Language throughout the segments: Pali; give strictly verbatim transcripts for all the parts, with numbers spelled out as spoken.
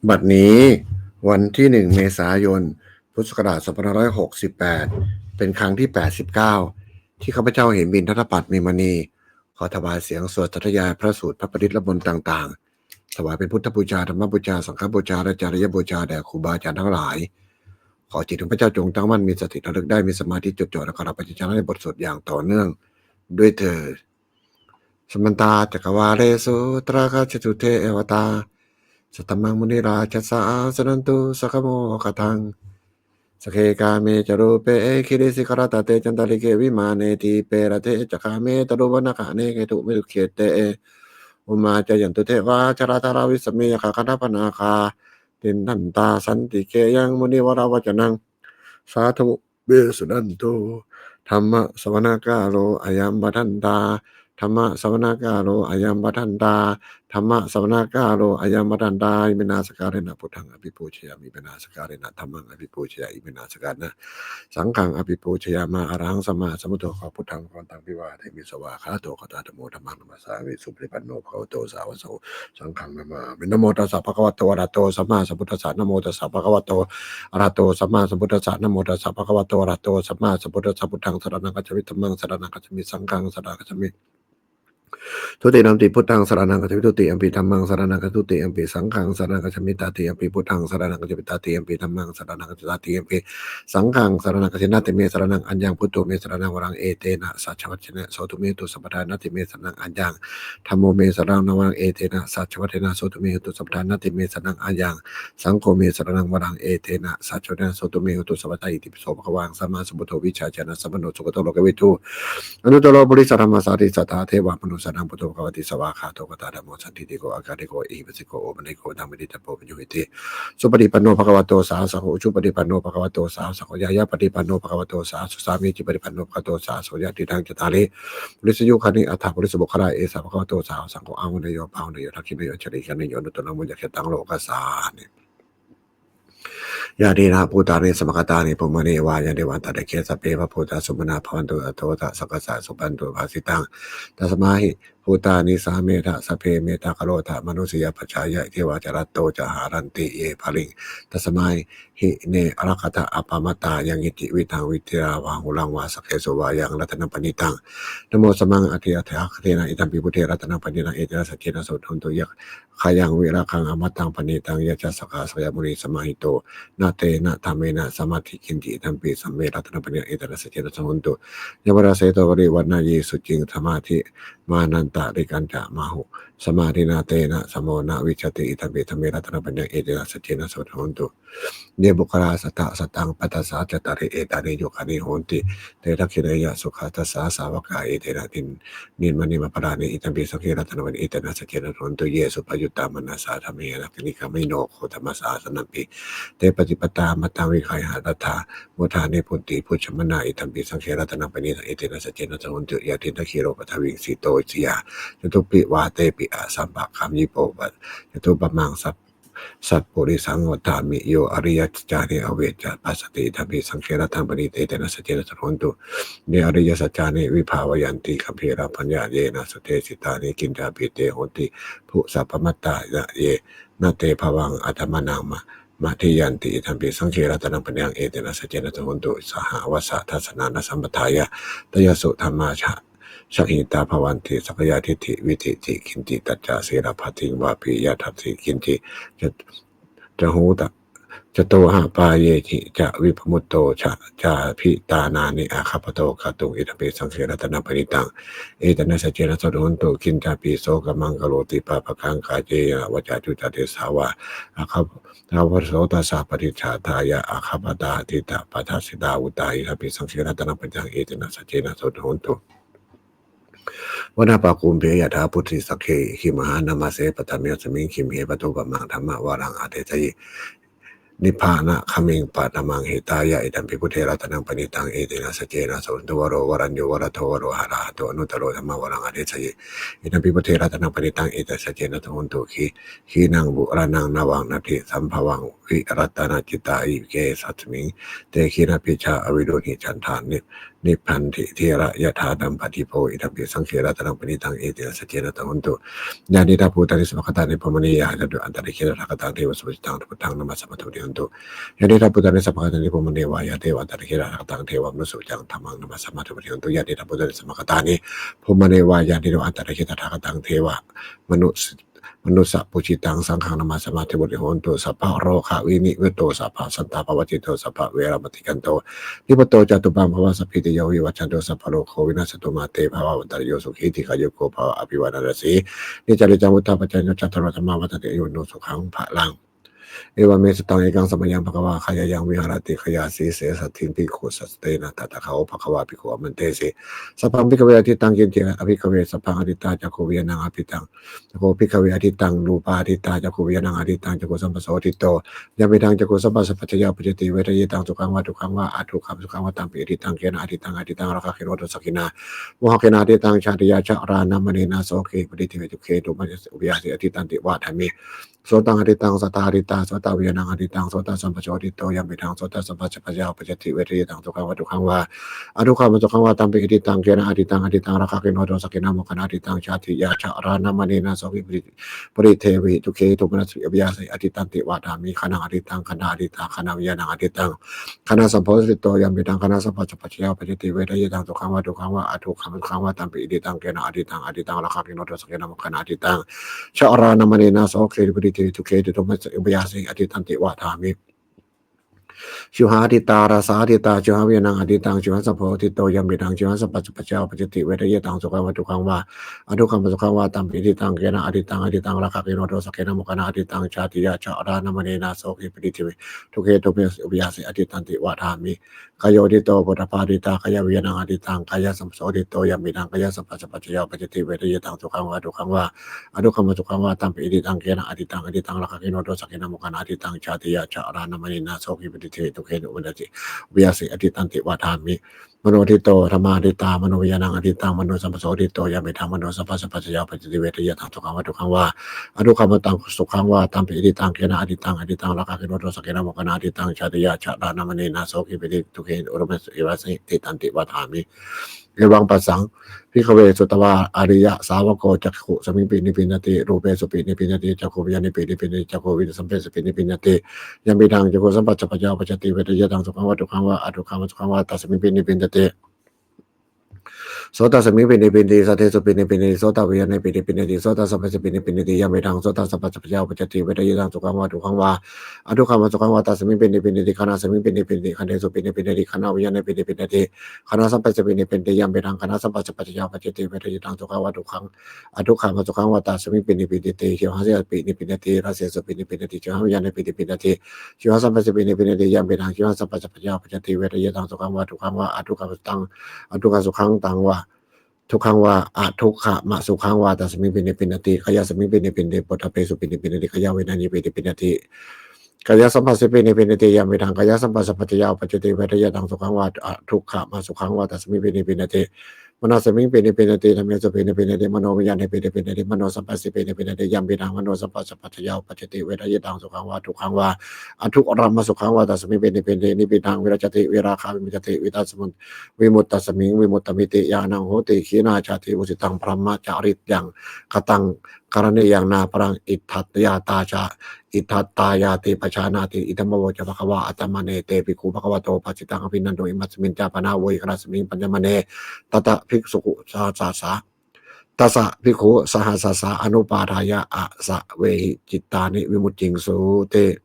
บัดนี้วันที่หนึ่งเมษายน พุทธศักราชสองพันห้าร้อยหกสิบแปด เป็นครั้งที่แปดสิบเก้า ที่ข้าพเจ้าเหมวินทรปัตย์ มีมณี ขอถวายเสียงสวดสาธยายพระสูตรพระปริตรและมนต์ต่างๆ ถวายเป็นพุทธบูชา ธรรมบูชา สังฆบูชา และจริยบูชาแด่ครูบาอาจารย์ทั้งหลาย ขอจิตของข้าพเจ้าจงตั้งมั่น มีสติระลึกได้ มีสมาธิจดจ่อ และกำหนดพยัญชนะในบทสวดอย่างต่อเนื่องด้วยเทอญ Samantā cakkavāḷesu atrāgacchantu devatā, saddhammaṃ munirājassa suṇantu saggamokkhadaṃ. Sagge kāme ca rūpe girisikharataṭe cantalikkhe vimāne, dīpe raṭṭhe ca gāme taruvanagahane gehavatthumhi khette, bhummā cāyantu devā jalathalavisame yakkhagandhabbanāgā, tiṭṭhantā santike yaṃ munivaravacanaṃ sādhavo me suṇantu. Dhammassavanakālo ayambhadantā. Dhammassavanakālo ayambhadantā. Dhammassavanakālo ayambhadantā. Iminā sakkārena buddhaṃ abhipūjayāmi. Iminā sakkārena dhammaṃ abhipūjayāmi. Iminā sakkārena saṅghaṃ abhipūjayāmi. Arahaṃ sammāsambuddho bhagavā, buddhaṃ bhagavantaṃ abhivādemi. Svākkhāto bhagavatā dhammo, dhammaṃ namassāmi. Supaṭipanno bhagavato sāvakasaṅgho, saṅghaṃ namāmi. Namo tassa bhagavato arahato sammāsambuddhassa. Namo tassa bhagavato arahato sammāsambuddhassa. Namo tassa bhagavato arahato sammāsambuddhassa. Buddhaṃ saraṇaṃ gacchāmi. Dhammaṃ saraṇaṃ gacchāmi. Saṅghaṃ saraṇaṃ gacchāmi. Dutiyampi buddhaṃ saraṇaṃ gacchāmi. Dutiyampi dhammaṃ saraṇaṃ gacchāmi. Dutiyampi saṅghaṃ saraṇaṃ gacchāmi. Tatiyampi buddhaṃ saraṇaṃ gacchāmi. Tatiyampi dhammaṃ saraṇaṃ gacchāmi. Tatiyampi saṅghaṃ saraṇaṃ gacchāmi. Natthi me saraṇaṃ aññaṃ, buddho me saraṇaṃ varaṃ, etena saccavajjena sotthi me hotu sabbadā. Natthi me saraṇaṃ aññaṃ, dhammo me saraṇaṃ varaṃ, etena saccavajjena sotthi me hotu sabbadā. Natthi me saraṇaṃ aññaṃ, saṅgho me saraṇaṃ varaṃ, etena saccavajjena sotthi me hotu sabbadā. Itipi so bhagavā arahaṃ sammāsambuddho vijjācaraṇasampanno sugato lokavidū anuttaro purisadammasārathi satthā devamanussānaṃ buddho bhagavāti. Svākkhāto bhagavatā dhammo sandiṭṭhiko akāliko ehipassiko opanayiko taṃ paditabbo viññūhīti. Supaṭipanno bhagavato sāvakasaṅgho, ujupaṭipanno bhagavato sāvakasaṅgho, ñāyapaṭipanno bhagavato sāvakasaṅgho, sāmīcipaṭipanno bhagavato sāvakasaṅgho, yadidaṃ cattāri purisayugāni aṭṭha purisapuggalā, esa bhagavato sāvakasaṅgho, āhuneyyo pāhuneyyo dakkhiṇeyyo añjalikaraṇīyo anuttaraṃ puññakkhettaṃ lokassāti. Yānīdha bhūtāni samāgatāni bhummāni vā yāni va antalikkhe, sabbe va bhūtā sumanā bhavantu athoresakkassa supaṇṇato bhāsitaṃ. Tasmā hi bhūtā nisāmetha sabbe mettā karotha mānusiyā pajāya, devā ca ratto ca haranti ye baliṃ, tasmā hi ne rakkhatha appamattā. Yaṅkiñci vittaṃ idha vā huraṃ vā saggesu vā yaṃ ratanaṃ paṇītaṃ, namassāmaṃ atiandhabhūtena. Idampi buddhe ratanaṃ paṇītaṃ, etena saccena suvatthi hotu. Yaṅkhayaṃ virāgaṃ amataṃ paṇītaṃ, yassa sāvakā sakyamunī samāhito, na tena dhammena samatthi kiñci, idampi samme ratanaṃ paṇītaṃ, etena saccena suvatthi hotu. Yamāseṭṭho vivaṇṇayī suciṃ, samādhimānantarikañcamāhu, samādhinā tena samo na vijjati, idampi dhamme ratanaṃ paṇītaṃ, etena saccena suvatthi hotu. Ye puggalā sattā sataṃ pattaṃ sattā cattāri etāni yugāni honti, te dakkhiṇeyyā sugatassa sāvakā, etena nimmāni maṅgalāni, idampi saṅghe ratanaṃ paṇītaṃ, etena saccena suvatthi hotu. Ye suppayuttā manasā daḷhena, dakkhiṇāgamino gotamasāsanamhi, te pattipattā amataṃ vigayha, tattha mudhā nibbutiṃ bhuñjamānā, idampi saṅghe ratanaṃ paṇītaṃ, etena saccena suvatthi hotu. Yathindakhīlo paṭhaviṃ sito siyā, catubbhi vātehi asampakampiyo, tathūpamaṃ sappurisaṃ vadāmi, yo ariyasaccāni avecca passati, idampi saṅghe ratanaṃ paṇītaṃ, etena saccena suvatthi hotu. Ye ariyasaccāni vibhāvayanti gambhīrapaññāya, yena sutesittāni kiñcāpi te honti bhusappamattā, ye na te bhavaṃ attamanā ma- madiyanti, idampi saṅghe ratanaṃ paṇītaṃ, etena saccena suvatthi hotu. Sahāvassa dassanāya sambadhāya, tayassu dhammā jahitatā bhavanti, sakkāyadiṭṭhi vicikicchitacca, sīlabbataṃ vāpi yadatthi kiñci, cato- catuhapāyehi ca vippamutto, cha- cābhiṭhānāni aggappatto kātuṃ, idampi saṅghe ratanaṃ paṇītaṃ, etena saccena suvatthi hotu. Kiñcāpi so kammaṃ karoti pāpakaṃ, kāyena vācāyuda cetasā vā, agga- -ppasotassa paṭicchādāya, aggappatto ṭhitā padassitā vuttā, idampi saṅghe ratanaṃ paṇītaṃ, etena saccena suvatthi hotu. Vanapāgumbe yathā phussitagge gimhānamāse, paṭhamasmiṃ gimhe tathūpamaṃ dhammavaraṃ adesayi, nibbānagāmiṃ paṭhammāhitāya, idampi buddhe ratanaṃ paṇītaṃ, etena saccena suvatthi hotu. Varo varaññū varado varoharahato, anuttaro dhammavaraṃ adesayi, idampi buddhe ratanaṃ paṇītaṃ, etena saccena suvatthi hotu. Khī- -ṇaṃ purāṇaṃ navaṃ natthi sambhavaṃ, virattacittāyatike asmiṃ, te khīṇabījā avirūḷhichandā, ni- nibbanti dhīrā yathāladdhasampattito. Idampi saṅghe ratanaṃ paṇītaṃ, etena saccena hotu sukhī. Yānīdha bhūtāni samāgatāni, bhummāni yāni ca bhūtāni, antarikshā ca saṃgatāni, devānaṃ pūjitaṃ buddhaṃ namassāma suvatthi hotu. Yānīdha bhūtāni samāgatāni, bhummāni vā yāni ca bhūtāni, antarikshā ca saṃgatāni, devānaṃ pūjitaṃ dhammaṃ namassāma suvatthi hotu. Yānīdha bhūtāni samāgatāni, bhummāni vā yāni ca bhūtāni, antarikshā ca saṃgatāni, devānaṃ manussapūjitaṃ, saṅghaṃ namassāma suvatthi hotu. Sabbarogavinimutto, sabbasantāpavajjito, sabbaveramatikkanto, nibbuto ca tuvaṃ bhava. Sabbītiyo vivajjantu, sabbarogo vinassatu, mā te bhavatvantarāyo, sukhī dīghāyuko bhava. Abhivādanasīlissa niccaṃ vuḍḍhāpacāyino, cattāro dhammā vaḍḍhanti, āyu vaṇṇo sukhaṃ balaṃ. Evamme sutaṃ. Ekaṃ samayaṃ bhagavā gayāyaṃ viharati gayāsīse saddhiṃ bhikkhusahassena. Tatra kho bhagavā bhikkhū āmantesi: Sabbaṃ bhikkhave āditaṃ. Kiñci bhikkhave sabbaṃ āditā? Cakkhuṃ vijñāṇaṃ āditaṃ. Kho bhikkhave āditaṃ rūpā āditā? Cakkhuṃ vijñāṇaṃ āditaṃ. Cakkhusamphasso ādito, yampidaṃ cakkhusamphassapaccayā uppajjati vedayitaṃ sukhaṃ vā dukkhaṃ vā adukkhamasukhaṃ vā, tampi āditaṃ. Kena āditaṃ? Āditaṃ rāgagginā dosagginā mohagginā āditaṃ, jātiyā jarāmaraṇena sokehi paridevehi dukkhehi domanassi upāyāsi āditañti vadāmi. Sotaṃ āditaṃ. Saddā āditā. Sotā vijñāṇaṃ āditaṃ. Sotasamphasso ādito, yampidaṃ sotasamphassapaccayā uppajjati vedayitaṃ sukhaṃ vā dukkhaṃ vā adukkhamasukhaṃ vā, tampi āditaṃ. Kena āditaṃ? Āditaṃ rāgagginā dosagginā mohagginā āditaṃ, jātiyā jarāmaraṇena sokehi paridevehi dukkhehi domanassi upāyāsi āditañti vadāmi. Ghānaṃ āditaṃ. Gandhā āditā. Gandhavijñāṇaṃ āditaṃ. Gandhasamphasso ādito, yampidaṃ gandhasamphassapaccayā uppajjati vedayitaṃ sukhaṃ vā dukkhaṃ vā adukkhamasukhaṃ vā, tampi āditaṃ. Kena āditaṃ? Āditaṃ rāgagginā dosagginā mohagginā āditaṃ, jarāmaraṇena sokehi paridevehi dukkhehi domanassi upāyāsi āditañti vadāmi. Jivhā āditā. Rasā āditā. Jivhāvijñāṇaṃ āditaṃ. Jivhāsamphasso ādito, yampidaṃ jivhāsamphassapaccayā uppajjati vedayitaṃ sukhaṃ vā dukkhaṃ vā adukkhamasukhaṃ vā, tampi āditaṃ. Kena āditaṃ? Āditaṃ rāgagginā dosagginā mohagginā āditaṃ, jātiyā jarāmaraṇena sokehi paridevehi dukkhehi domanassi upāyāsi āditañti vadāmi. Kāyo ādito. Phoṭṭhabbā āditā. Kāyavijñāṇaṃ āditaṃ. Kāyasamphasso ādito, yampidaṃ kāyasamphassapaccayā uppajjati vedayitaṃ sukhaṃ vā dukkhaṃ vā adukkhamasukhaṃ vā, tampi āditaṃ. Kena āditaṃ? Āditaṃ rāgagginā dosagginā mohagginā āditaṃ, jātiyā jarāmaraṇena sokehi paridevehi dukkhehi domanassi upāyāsi āditañti vadāmi. Mano ādito. Dhammā āditā. Manovijñāṇaṃ āditaṃ. Manosamphasso ādito, yampidaṃ manosamphassapaccayā uppajjati vedayitaṃ sukhaṃ vā dukkhaṃ vā adukkhamasukhaṃ vā, tampi āditaṃ. Kena āditaṃ? Āditaṃ rāgagginā dosagginā mohagginā āditaṃ, jātiyā jarāmaraṇena sokehi paridevehi dukkhehi domanassi upāyāsi āditañti vadāmi. Evaṃ passaṃ bhikkhave sutavā ariyasāvako cakkhusmiṃpi nibbindati, rūpesupi nibbindati, cakkhuviññāṇepi nibbindati, cakkhusamphassepi nibbindati, yampidaṃ cakkhusamphassapaccayā uppajjati vedayitaṃ sukhaṃ vā dukkhaṃ vā adukkhamasukhaṃ vā, tasmiṃpi nibbindati. Sotasmiṃpi nibbindati, saddesupi nibbindati, sotaviññāṇepi nibbindati, sotasamphassepi nibbindati, yampidaṃ sotasamphassapaccayā uppajjati vedayitaṃ sukhaṃ vā dukkhaṃ vā adukkhamasukhaṃ vā, tasmiṃpi nibbindati. Ghānasmiṃpi nibbindati, gandhesupi nibbindati, ghānaviññāṇepi nibbindati, ghānasamphassepi nibbindati, yampidaṃ ghānasamphassapaccayā uppajjati vedayitaṃ sukhaṃ vā dukkhaṃ adukkhamasukhaṃ vā, tasmiṃpi nibbindati. Jivhāyapi nibbindati, rasesupi nibbindati, jivhāviññāṇepi nibbindati, jivhāsamphassepi nibbindati, yampidaṃ jivhāsamphassapaccayā uppajjati vedayitaṃ sukhaṃ vā dukkhaṃ vā adukkhamasukhaṃ, adukkhamasukhaṃ taṃ vā dukkhaṃ vā adukkhamasukhaṃ vā, tasmiṃpi nibbindati. Kāyasmiṃpi nibbindati, phoṭṭhabbesupi nibbindati, kāyaviññāṇepi nibbindati, kāyasamphassepi nibbindati, yampidaṃ kāyasamphassapaccayā uppajjati vedayitaṃ sukhaṃ vā adukkhamasukhaṃ vā, tasmiṃpi nibbindati. Manasmiṃpi nibbindati, dhammesupi nibbindati, manoviññāṇepi nibbindati, manosamphassepi nibbindati, yampidaṃ manosamphassapaccayā uppajjati vedayitaṃ sukhaṃ vā dukkhaṃ vā adukkhamasukhaṃ vā, tasmiṃpi nibbindati. Nibbanti virajjati, virāgā vimuccati, vimuttasukhā vimuttasmiṃ vimuttamiti ñāṇaṃ hoti. Khīṇā jāti, vusitaṃ brahmacariyaṃ, kataṃ karaṇīyaṃ, nāparaṃ itthattāyāti pajānāti. Idamavoca bhagavā. Attamanā te bhikkhū bhagavato bhāsitaṃ abhinanduṃ. Imasmiñca pana veṭakalasmiṃ bhaññamāne tassa bhikkhusahassassa, tassa bhikkhusahassassa anupādāya āsavehi cittāni vimucciṃsūti.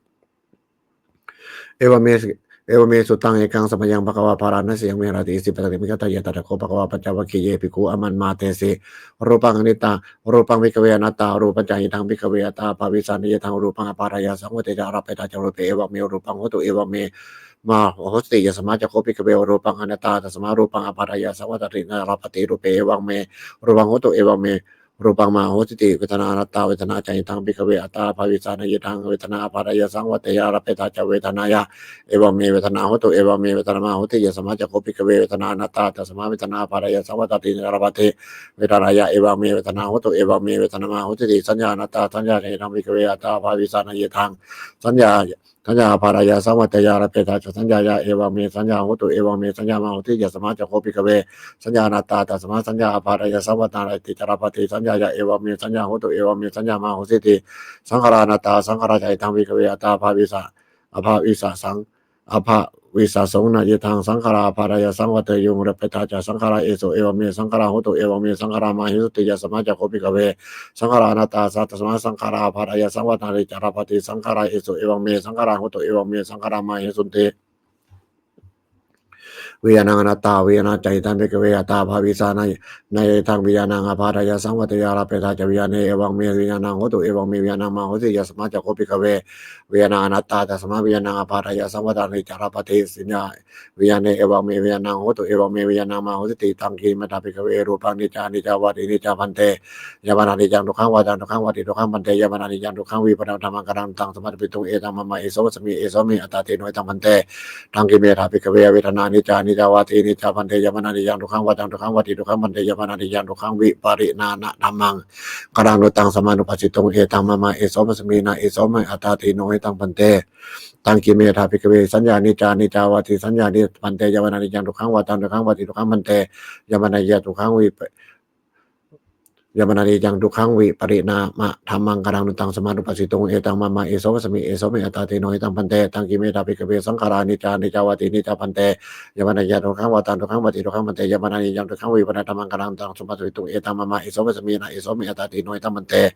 Evamme, evamme sutaṃ. Ekaṃ samayaṃ bhagavā bārāṇasiyaṃ viharati isipatane migadāye. Tatra kho bhagavā pañcavaggiye bhikkhū āmantesi: Rūpaṃ anittaṃ. Rūpaṃ bhikkhave anattā. Rūpañca idaṃ bhikkhave attabhāvissaṃ niyataṃ rūpaṃ ābādhāya saṃvatteyya ārabhetha ca rūpe, evaṃ me rūpaṃ hotu, evaṃ me mā hossati. Yasmā ca kho bhikkhave rūpaṃ anattā, tasmā rūpaṃ ābādhāya saṃvattati, na labhati rūpe, evaṃ me rūpaṃ hotu, evaṃ me rūpaṃ mā hossati. Vedanā anattā. Vedanā ca idaṃ bhikkhave attabhāvissaṃ niyataṃ vedanā ābādhāya saṃvatteyya ārabhetha ca vedanāya, evaṃ me vedanā hotu, evaṃ me vedanā mā hossati. Yasmā ca kho bhikkhave vedanā anattā, tasmā vedanā ābādhāya saṃvattati, na labhati vedanāya, evaṃ me vedanā hotu, evaṃ me vedanā mā hossati. Saññā anattā. Saññā ca idaṃ bhikkhave attabhāvissaṃ niyataṃ saññā saññā ābādhāya saṃvatteyya, labbhetha ca saññāya, evaṃ me saññā hotu, evaṃ me saññā mā hosi. Yasmā ca kho, bhikkhave, saññā anattā, tasmā saññā ābādhāya saṃvattanti ca labbhati. Saññāya evaṃ me saññā hotu, evaṃ me saññā mā hosīti. Saṅkhārā anattā. Saṅkhārā ca idaṃ, bhikkhave, attabhāvissa, abhāvissa saṃ abhāvissasoṃ. Na yedaṃ saṅkhārā ābādhāya saṃvatteyyuṃ, labbhetha ca saṅkhārā eso, evaṃ me saṅkhārā hotu, evaṃ me saṅkhārā mā hesunti. Yasmā ca kho, bhikkhave, saṅkhārā anattā, tasmā saṅkhārā ābādhāya saṃvattanti ca labbhati. Saṅkhārā eso, evaṃ me saṅkhārā hotu, evaṃ me saṅkhārā mā hesunti. Viññāṇaṃ anattā. Viññāṇā ca idaṃ, bhikkhave, attabhāvissa, na yedaṃ viññāṇaṃ ābādhāya saṃvatteyya, labbhetha ca viññāṇe, evaṃ me viññāṇaṃ hotu, evaṃ me viññāṇaṃ mā hosi. Yasmā ca kho, bhikkhave, viññāṇā anattā, tasmā viññāṇaṃ ābādhāya saṃvattanti ca labbhati. Saññā viññāṇe evaṃ me viññāṇaṃ hotu, evaṃ me viññāṇaṃ mā hosīti. Taṃ kiṃ metha, bhikkhave, rūpaṃ niccaṃ aniccaṃ vāti. Niccaṃ, bhante. Yaṃ vananiccaṃ dukkhaṃ vā taṃ dukkhaṃ vāti. Dukkhaṃ, bhante. Yaṃ vananiccaṃ dukkhaṃ vīpaṇṇidhammaṃ, karaṇīyanuttaṃ samatthātuṃ, etaṃ mama, esomasi, esomasi attāti. No etaṃ, bhante. Taṃ kiṃ metha, bhikkhave, vedanā niccā aniccā vāti. Niccā, bhante. Yaṃ vananiccaṃ dukkhaṃ vā taṃ dukkhaṃ vāti. Dukkhaṃ, bhante. Yaṃ vananiccaṃ dukkhaṃ vīpaṇṇidhammaṃ, karaṇīyanuttaṃ samanuppassituṃ, etaṃ mama, esomasi, na esomasi attāti. No etaṃ, bhante. Taṃ kiṃ metha, bhikkhave, saññā niccā aniccā vāti. Saññā, bhante. Yaṃ vananiccaṃ dukkhaṃ vā taṃ dukkhaṃ vāti. Dukkhaṃ, bhante. Yaṃ vananiccaṃ dukkhaṃ vī yaṃ vananiccaṃ dukkhaṃ vīpaṇṇidhammaṃ, karaṇīyanuttaṃ samanuppassituṃ, etaṃ mama, esomasi, esomasi attāti. No etaṃ, bhante. Taṃ kiṃ metha, bhikkhave, saṅkhārā niccā aniccā vāti. Niccā, bhante. Yaṃ vananiccaṃ dukkhaṃ vā taṃ dukkhaṃ vāti. Dukkhaṃ, bhante. Yaṃ vananiccaṃ dukkhaṃ vīpaṇṇidhammaṃ, karaṇīyanuttaṃ samanuppassituṃ, etaṃ mama, esomasi, na esomasi attāti. No etaṃ, bhante.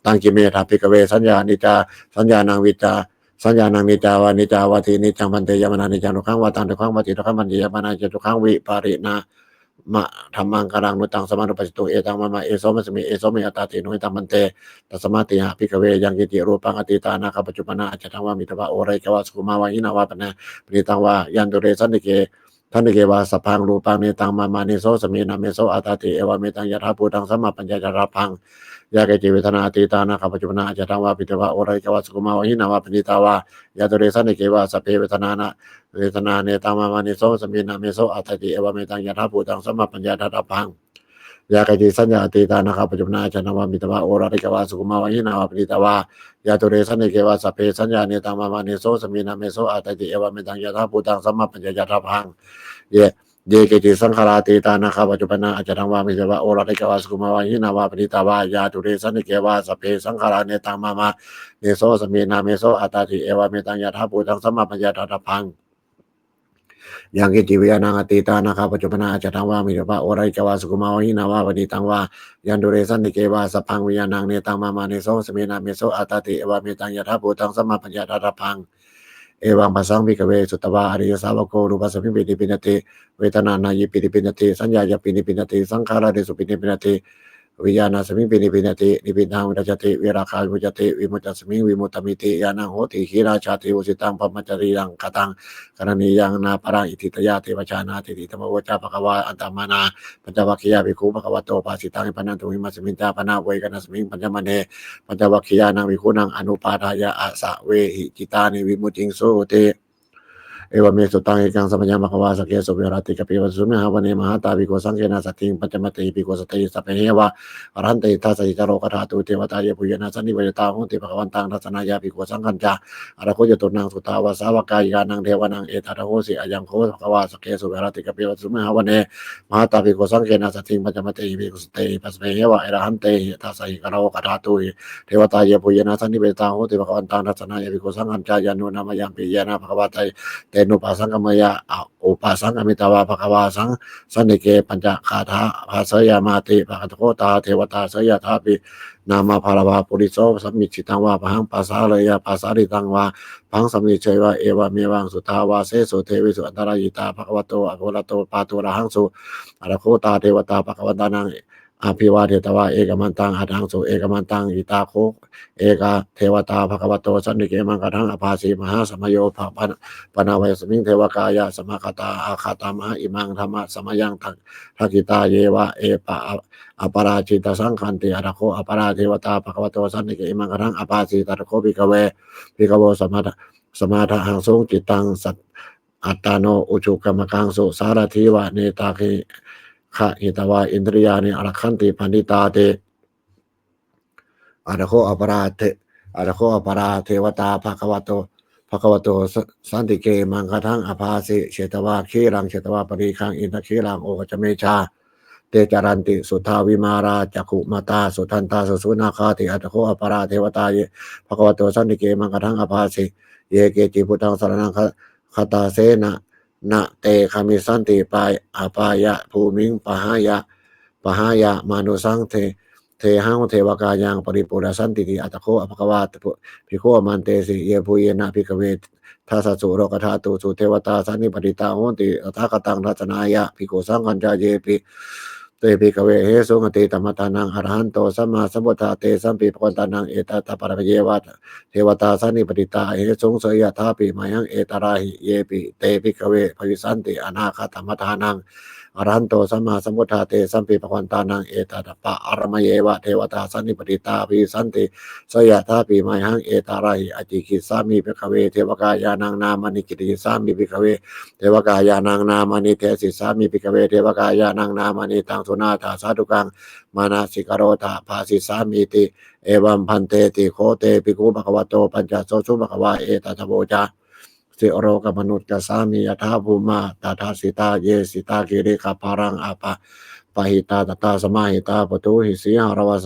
Taṃ kiṃ metha, bhikkhave, saññā niccā, saññānaṃ niccā, saññānaṃ niccā vā, niccā vāti. Niccaṃ, bhante. Yaṃ vananiccaṃ dukkhaṃ vā taṃ dukkhaṃ vāti. Dukkhaṃ, bhante. Yaṃ vananiccaṃ dukkhaṃ vīpaṇṇidhammaṃ, karaṇīyanuttaṃ samanuppassituṃ, etaṃ mama, esomasi, esomasi attāti. No etaṃ, bhante. Tasmātiha, bhikkhave, yaṃ kiñci rūpaṃ atītānāgatapaccuppannaṃ ajjhattaṃ vā miriddhiṃ vā oḷārikaṃ vā sukhumaṃ vā hīnaṃ vā paṇītaṃ vā, yandūre santike santike vā sabbaṃ rūpaṃ, netaṃ mama, nesomasi, na meso attāti. Evametaṃ yathābhūtaṃ sammappaññāya daṭṭhabbaṃ. Yā kāci vedanā atītānāgatapaccuppannaṃ ajjhattaṃ vā miriddhiṃ vā oḷārikaṃ vā sukhumaṃ vā hīnaṃ vā paṇītaṃ vā, yandūre santike vā sabbe vedanā, netaṃ mama, nesomasi, na meso attāti. Evametaṃ yathābhūtaṃ sammappaññāya daṭṭhabbaṃ. Yā kāci saññā atītānāgatapaccuppannaṃ ajjhattaṃ vā miriddhiṃ vā oḷārikaṃ vā sukhumaṃ vā hīnaṃ vā paṇītaṃ vā, yandūre santike vā sabbe saññā, netaṃ mama, nesomasi, na meso attāti. Evametaṃ yathābhūtaṃ sammappaññāya daṭṭhabbaṃ. Ye, ye keci saṅkhārā atītānāgatapaccuppannaṃ ajjhattaṃ vā miriddhiṃ vā oḷārikaṃ vā sukhumaṃ vā hīnaṃ vā paṇītaṃ vā, yandūre santike vā sabbe saṅkhārā, netaṃ mama, nesomasi, na meso attāti. Evametaṃ yathābhūtaṃ sammappaññāya daṭṭhabbaṃ. Yaṃ kiñci viññāṇaṃ atītānāgatapaccuppannaṃ ajjhattaṃ vā miriddhiṃ vā oḷārikaṃ vā sukhumaṃ vā hīnaṃ vā paṇītaṃ vā, yandūre santike vā sabbaṃ viññāṇaṃ, netaṃ mama, nesomasi, na meso attāti. Evametaṃ yathābhūtaṃ sammappaññāya daṭṭhabbaṃ. Evaṃ passaṃ, bhikkhave, sutvā ariyasāvako rūpasmiṃpi nibbindati, vedanāyapi nibbindati, saññāyapi nibbindati, saṅkhāradīsupi nibbindati, viññāṇasmiṃpi nibbindati, nibbindaṃ virajjati, virāgā vimuccati, vimuttasmiṃ vimuttamiti ñāṇaṃ hoti. Khīṇā jāti, vusitaṃ brahmacariyaṃ, kataṃ karaṇīyaṃ, nāparaṃ itthitāya, devā jānāti. Idamavoca bhagavā. Attamanā pañcavaggiyā bhikkhū bhagavato bhāsitaṃ abhinanduṃ. Imasmiñca pana vekanasmiṃ pañcamane pañcavaggiyānaṃ bhikkhūnaṃ anupādāya āsavehi cittāni vimucciṃsūti. Evaṃ me sutaṃ. Ekaṃ samayaṃ bhagavā sakkesu viharati kapilavatthusmiṃ mahāvane mahatā bhikkhusaṅghena saddhiṃ pañcamattehi bhikkhusatehi sabbeheva arahantehi. Dasahi ca lokadhātūhi devatā yebhuyyena sannipatitā honti bhagavantaṃ dassanāya bhikkhusaṅghañca. Atha kho catunnaṃ suddhāvāsasāvakayānaṃ devānaṃ etadahosi: Ayaṃ kho bhagavā sakkesu viharati kapilavatthusmiṃ mahāvane mahatā bhikkhusaṅghena saddhiṃ pañcamattehi bhikkhusatehi sabbeheva arahantehi. Dasahi ca lokadhātūhi devatā yebhuyyena sannipatitā honti bhagavantaṃ dassanāya bhikkhusaṅghañca. Yannūna mayampi yena bhagavā tenupasaṅkameyyāma, upasaṅkamitvā bhagavā santike pañcagāthā bhāseyyāmāti. Atha kho tā devatā seyyathāpi nāma balavā puriso sammiñjitaṃ vā bāhaṃ pasāreyya, pasāritaṃ vā bāhaṃ sammiñjeyya, evameva suddhāvāsesu devesu antarahitā bhagavato arahato pāturahaṃsu. Atha kho tā devatā bhagavantaṃ abhivādetvā ekamantaṃ aṭṭhaṃsu. Ekamantaṃ ṭhitā kho ekā devatā bhagavato santike imaṃ gāthaṃ abhāsi: Mahāsamayo pavanasmiṃ, devakāyā samāgatā; āgatamha imaṃ dhammasamayaṃ, dakkhitāyeva aparājitasaṅghanti. Atha kho aparā devatā bhagavato santike imaṃ gāthaṃ abhāsi: Tatra kho, bhikkhave, bhikkhavo samādahaṃsu, cittaṃ attano ujukamakaṃsu; sārathīva nettāni gahetvā, indriyāni rakkhanti paṇḍitāti. Atha kho aparā de-, atha kho aparā devatā bhagavato, bhagavato sa- santike imaṃ gāthaṃ abhāsi: Chetvā khīlaṃ chetvā palighaṃ indakhīlaṃ ohaccamanejā, te caranti suddhā vimalā cakkhumatā sudantā susunāgāti. Atha kho aparā devatā bhagavato santike imaṃ gāthaṃ abhāsi: Ye keci buddhaṃ saraṇaṃ ga- gatāse na na te gamissanti pā- pāpabhūmiṃ pahāya pahāya mānusaṃ de- dehaṃ devakāyaṃ paripūressantīti. Atha kho bhagavā bhikkhū āmantesi: Yebhuyyena bhikkhave dasasu lokadhātūsu devatā sannipatitā honti tathāgataṃ dassanāya bhikkhusaṅghañca. Yepi te bhikkhave ahesuṃ atītamaddhānaṃ arahanto sammāsambuddhā tesampi bhagavantānaṃ etaparamāyeva devatā sannipatitā ahesuṃ seyyathāpi mayhaṃ etarahi. Yepi te bhikkhave bhavissanti anāgatamaddhānaṃ arahanto sammāsambuddhā tesampi bhagavantānaṃ etaparamāyeva devatā sannipatitā bhavissanti seyyathāpi mayhaṃ etarahi. Ācikkhissāmi bhikkhave devakāyānaṃ nāmāni, kittayissāmi bhikkhave devakāyānaṃ nāmāni, desissāmi bhikkhave devakāyānaṃ nāmāni. Taṃ suṇātha sādhukaṃ manasikarotha bhāsissāmīti. Evaṃ bhanteti kho te bhikkhū bhagavato paccassosuṃ. Bhagavā etadavoca: Silokamanukassāmi yattha bhummā tadassitā, ye sitā girigabbharaṃ pahitattā samāhitā, puthū sīhāva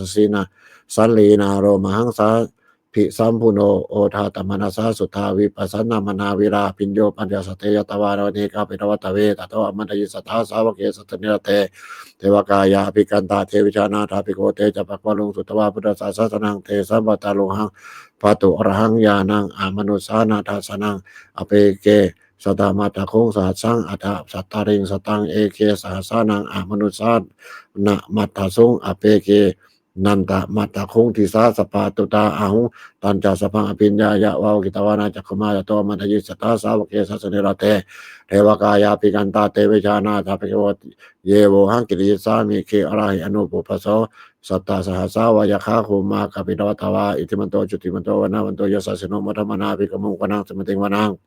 sallīnā lomahaṃsābhisambhuno, odātamanasā suddhā vippasannamanāvilā. Bhiyyo pañcasate ñatvā vane kāpilavatthave, tato āmantayi satthā sāvake sāsane rate. Devakāyā abhikkantā te vijānātha bhikkhavo, te ca bhaganto sutvā buddhassa sāsanaṃ, tesampāturahu pāturahaṃ ñāṇaṃ amanussāna dassanaṃ. Appeke satamaddakkhuṃ sahassaṃ atha sattariṃ sataṃ, eke sahassānaṃ amanussānamaddasuṃ, appekenantamaddakkhuṃ disā sabbā phuṭā ahuṃ. Tañca sabbaṃ abhiññāya vavakkhitvāna cakkhumā, tato āmantayi satthā sāvake sāsane rate. Devakāyā abhikkantā te vijānātha bhikkhavo, ye vohaṃ kittayissāmi girāhi anupubbaso. Sattasahassā va yakkhā bhummā kāpilavatthavā, iddhimanto jutimanto vaṇṇavanto yasassino, modamānā abhikkāmuṃ bhikkhūnaṃ samitiṃ vanaṃ.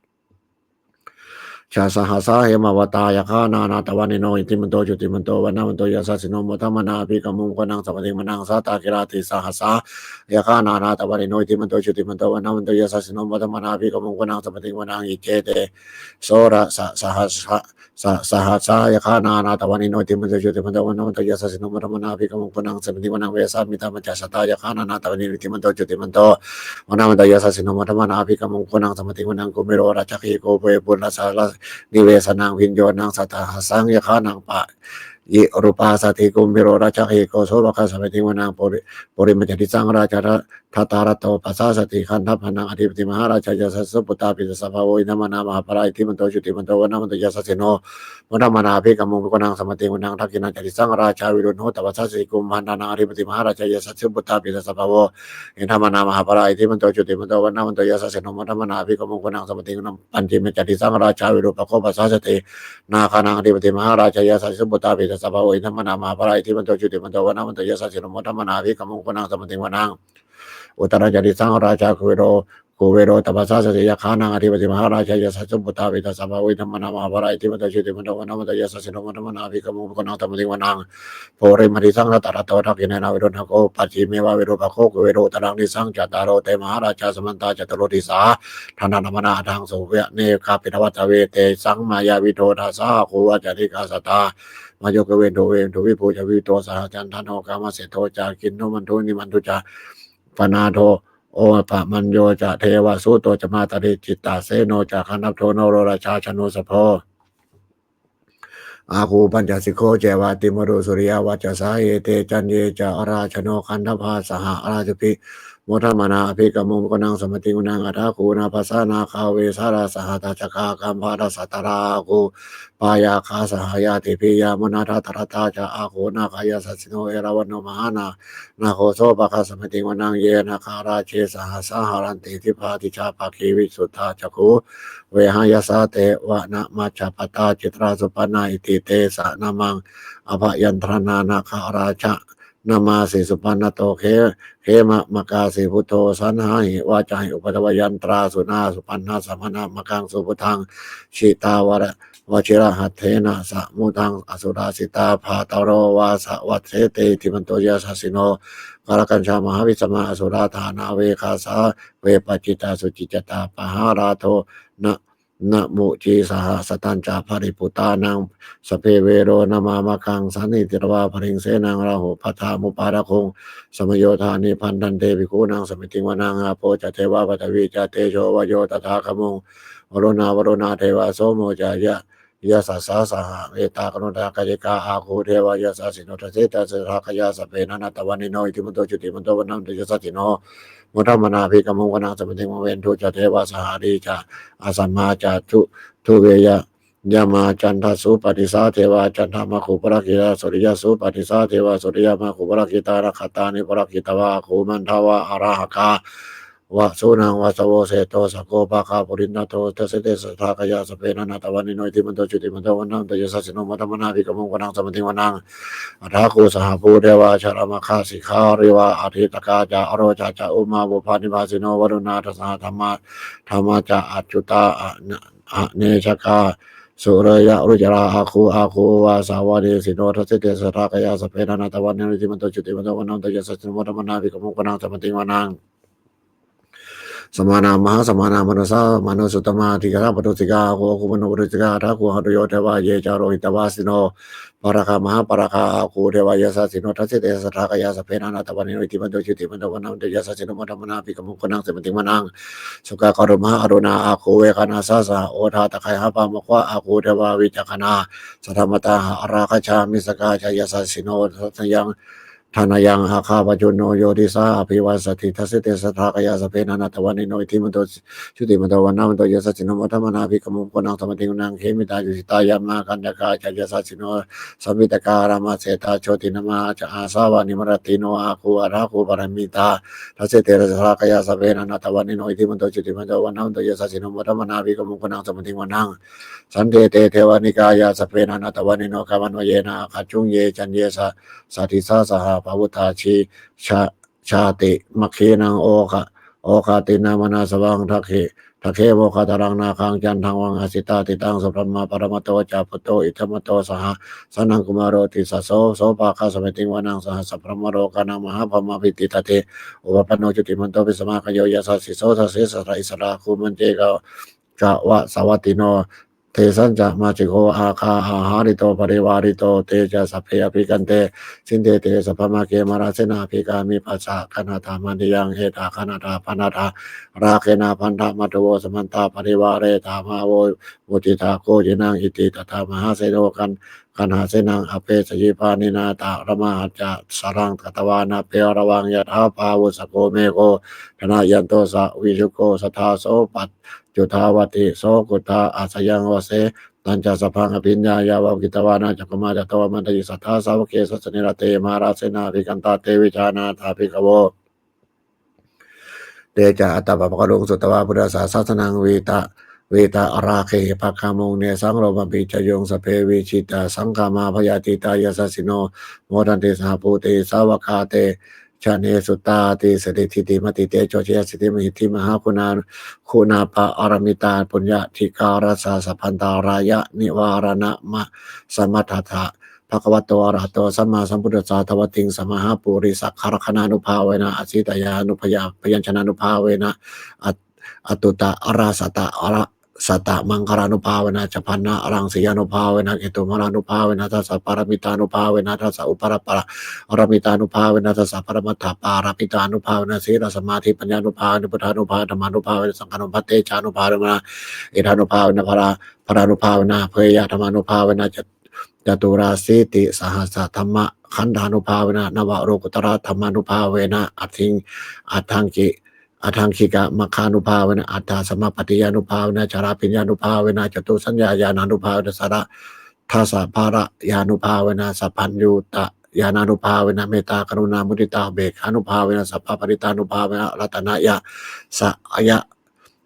Chasahassā hemavatā yakkhā nānattavaṇṇino, iddhimanto jutimanto vaṇṇavanto yasassino, modamānā abhikkāmuṃ bhikkhūnaṃ samitiṃ vanaṃ. Sātāgirā tisahassā yakkhā nānattavaṇṇino, iddhimanto jutimanto vaṇṇavanto yasassino, modamānā abhikkāmuṃ bhikkhūnaṃ samitiṃ vanaṃ. Iccete soḷasasahassā sa- sahassā yakkhā nānattavaṇṇino, iddhimanto jutimanto vaṇṇavanto yasassino, modamānā abhikkāmuṃ bhikkhūnaṃ samitiṃ vanaṃ. Vessāmittā pañcasatā yakkhā nānattavaṇṇino, iddhimanto jutimanto vaṇṇavanto yasassino, modamānā abhikkāmuṃ bhikkhūnaṃ samitiṃ vanaṃ. Kumbhīro rājagahiko kumbhīrasaṃ nivesanaṃ, bhiyyo naṃ satasahassaṃ yakkhānaṃ payirupāsati, kumbhīro rājagahiko sopāga samitiṃ vanaṃ. Puri- purimañca disaṃ rājā dhataraṭṭho pasāsati, gandhabbānaṃ ādhipati mahārājā yasassi so. Puttāpi tassa bahavo indanāmā mahabbalā, iddhimanto jutimanto vaṇṇavanto yasassino, modamānā abhikkāmuṃ bhikkhūnaṃ samitiṃ vanaṃ. Dakkhiṇañca disaṃ rājā virūḷho taṃ pasāsati, kumbhaṇḍānaṃ ādhipati mahārājā yasassi so. Puttāpi tassa bahavo indanāmā mahabbalā, iddhimanto jutimanto vaṇṇavanto yasassino, modamānā abhikkāmuṃ bhikkhūnaṃ samitiṃ vanaṃ. Pacchimañca disaṃ rājā virūpakkho pasāsati, nāgānaṃ ādhipati mahārājā yasassi so. Puttāpi tassa bahavo indanāmā mahabbalā, iddhimanto jutimanto vaṇṇavanto yasassino, modamānā abhikkāmuṃ bhikkhūnaṃ samitiṃ vanaṃ. Uttarañca disaṃ rājā kuvero kuvero taṃ pasāsati, yakkhānaṃ ādhipati mahārājā yasassi so. Puttāpi tassa bahavo indanāmā mahabbalā, iddhimanto jutimanto vaṇṇavanto yasassino, modamānā abhikkāmuṃ bhikkhūnaṃ samitiṃ vanaṃ. Purimaṃ disaṃ dhataraṭṭho, dakkhiṇena virūḷhako, pacchimena virūpakkho kuvero uttaraṃ disaṃ. Cattāro te mahārājā samantā caturo disā, daddallamānā aṭṭhaṃsu vane kāpilavatthave. Tesaṃ māyāvino dāsā āgū vañcanikā saṭhā, māyā kuṭeṇḍu veṭeṇḍu viṭū ca viṭuṭo saha, candano kāmaseṭṭho ca kinnughaṇḍu nighaṇḍu ca, panādo opamañño ca devasūto ca mātali, cittaseno ca gandhabbo naḷo rājā janosabho, āgū pañcasikho ceva tiṇṇannū suriyavacchasā. Ete caññe ca rājāno gandhabbā saha rājubhi, modamānā abhikkāmuṃ bhikkhūnaṃ samitiṃ vanaṃ. Athāgū nābhasā nāgā vesālā sahatacchakā, kambalassatarā āgū pāyāgā saha ñātibhi. Yāmunā dhataraṭṭhā ca āgū nāgā yasassino, erāvaṇo mahānāgo sopāga samitiṃ vanaṃ. Ye nāgarāje sahasā haranti dibbā dijā pakkhi visuddhacakkhū, vehāyasā te vanamajjhapattā citrā supaṇṇā. Iti tesa nāmaṃ. Abhayantadā nāgarājānā namāsi supaṇṇato khe- khemamakāsi buddho. Saṇhāhi vācāhi upaddavayantarā, suṇā supaṇṇassa bhaṇāmakaṃsu buddhaṃ. Jitā vara- vajirahatthena samuddaṃ asurā sitā, bhātaro vāsavassete iddhimanto yasassino. Kālakañjā mahābhismā asurā dānaveghasā, vepacittā sucittā pahārādo na- namucī saha. Satañca baliputtānaṃ sabbe verocanāmakā, sannayhitvā baliṃ senaṃ rāhubhaddamupāgamuṃ. Samayodāni bhaddante bhikkhūnaṃ samitiṃ vanaṃ. Āpo ca devā paṭhavī ca tejo vāyo tadāgamuṃ, varuṇā vāruṇā devā somo ca ya- yasasā saha. Etā gaṇhatthakāyikā āgū devā yasassino, dasete dasadhā kāyā sabbe nānattavaṇṇino, iddhimanto jutimanto vaṇṇavanto yasassino, modamānā abhikkāmuṃ bhikkhūnaṃ samitiṃ vanaṃ. Veṇḍū ca devā sahalī ca asamā ca du- duve ya- yamā, candassūpanisā devā candamāgū purakkhitā, suriyassūpanisā devā suriyamāgū purakkhitā, nakkhattāni purakkhitvā āgū mandavalāhakā. Vasūnaṃ vāsavo seṭṭho sakkopāga purindado, dasete dasadhā kāyā sabbe nānattavaṇṇino, iddhimanto jutimanto vaṇṇavanto yasassino, modamānā abhikkāmuṃ bhikkhūnaṃ samitiṃ vanaṃ. Athāgū sahabhū devā jalamaggisikhāriva, ariṭṭhakā ca aroca ca ummāpupphanibhāsino, varuṇā sahadhammā ca accutā ane- anejakā, sūleyyarucirā āgū āgū vāsavanesino, dasete dasadhā kāyā sabbe nānattavaṇṇino, iddhimanto jutimanto vaṇṇavanto yasassino, modamānā abhikkāmuṃ bhikkhūnaṃ samitiṃ vanaṃ. Samānā mahāsamānā mānusā mānusuttamā, tiṭṭhā paṇḍukakā āgū āgū manopadūsikā, athāgū harayo devā ye ca lohitavāsino, pāragā mahāpāragā āgū devā yasassino, dasete dasadhā kāyā sabbe nānattavaṇṇino, iddhimanto jutimanto vaṇṇavanto yasassino, modamānā abhikkāmuṃ bhikkhūnaṃ samitiṃ vanaṃ. Sukkā karumhā aruṇā āgū veghanasā saha, odātagayhā pāmokkhā āgū devā vicakkhaṇā, sadāmattā hāragajā missakā ca yasassino, thanayaṃ thanayaṃ āgā pajjunno yo disā abhivassati, dasete dasadhā kāyā sabbe nānattavaṇṇino, iddhimanto jutimanto vaṇṇavanto yasassino, modamānā abhikkāmuṃ bhikkhūnaṃ samitiṃ vanaṃ. Khemiyā tusitā yāmā kaṭṭhakā ca yasassino, lambitakā lāmaseṭṭhā jotināmā ca āsavā, nimmānaratino āgū athāgū paranimmitā, dasete dasadhā kāyā sabbe nānattavaṇṇino, iddhimanto jutimanto vaṇṇavanto yasassino, modamānā abhikkāmuṃ bhikkhūnaṃ samitiṃ vanaṃ. Saṭṭhete devanikāyā sabbe nānattavaṇṇino, gāmāvayena āgañchuṃ ye caññe sadisā saha. Pavutthajātimakkhilaṃ oghatiṇṇamanāsavaṃ, dakkhemoghataraṃ nāgaṃ candaṃva asitātitaṃ, subrahmā paramatto ca puttena iddhimato saha, sanaṅkumāro tisso sopāga samitiṃ vanaṃ. Sahassabrahmalokānaṃ mahābrahmābhitiṭṭhati, upapanno jutimanto bhismākāyo yasassi so. Dasettha issarā āgū mantegasvattino, tesañca majjhiko āgā āhārito parivārito. Te ca sabbe abhikkante sinde sabrahmake, mārasenā abhikkāmi passa kaṇhatha. Mandiyaṃ etha gaṇhatha bandhatha rāgena bandhamatthu vo, samantā parivāretha mā vo muñcittha koci naṃ. Iti tattha mahāseno kaṇhasenaṃ apesayi, pāṇinā talamāhacca saraṃ katvāna bheravaṃ. Yathā pāvussako megho thanayanto savijjuko, tadā so paccudāvatti sokutha asayaṃvase. Tañca sabbaṃ abhiññāya vavakkhitvāna cakkhumā, tato āmantayi satthā sāvake sāsane rate, mārasenā abhikkantā te vijānātha bhikkhavo. Te ca ātappamakaruṃ sutvā buddhassa sāsanaṃ, vītarāgehi pakkāmuṃ nesaṃ lomampi iñjayuṃ. Sabbe vijitasaṅgāmā bhayātītā yasassino, modanti saha bhūtehi sāvakā te janesutāti. Siridhitimatitejojayasiddhimahiddhimahā guṇā- guṇāparamita puññādhikārassa sabbantarāyanivāraṇasamatthassa bhagavato arahato sammāsambuddhassa dvattiṃ mahāpurisalakkhaṇānubhāvena, asītyānubyañjanānubhāvena, at- attuttarasata- sata maṅgalānubhāvena, chabbaṇṇaraṃsiyānubhāvena, ketumālānubhāvena, dasapāramitānubhāvena, dasa upaparamitānubhāvena, dasa paramatthapāramitānubhāvena, sīlasamādhipaññānubhāvena, buddhānubhāvena, dhammānubhāvena, saṅghānubhāvena, tejānubhāvena, iddhānubhāvena, balānubhāvena, abheyadhammānubhāvena, caturāsītisahassadhammakkhandhānubhāvena, navalokuttaradhammānubhāvena, aṭṭhaṅgī- aṭṭhaṅgikamaggānubhāvena, aṭṭhasamāpattiyānubhāvena, chaḷabhiññānubhāvena, catusaccañāṇānubhāvena, dasabalañāṇānubhāvena, sabbaññutañāṇānubhāvena, mettākaruṇāmuditāupekkhānubhāvena, sabbaparittānubhāvena, ratanattayasarīnubhāvena,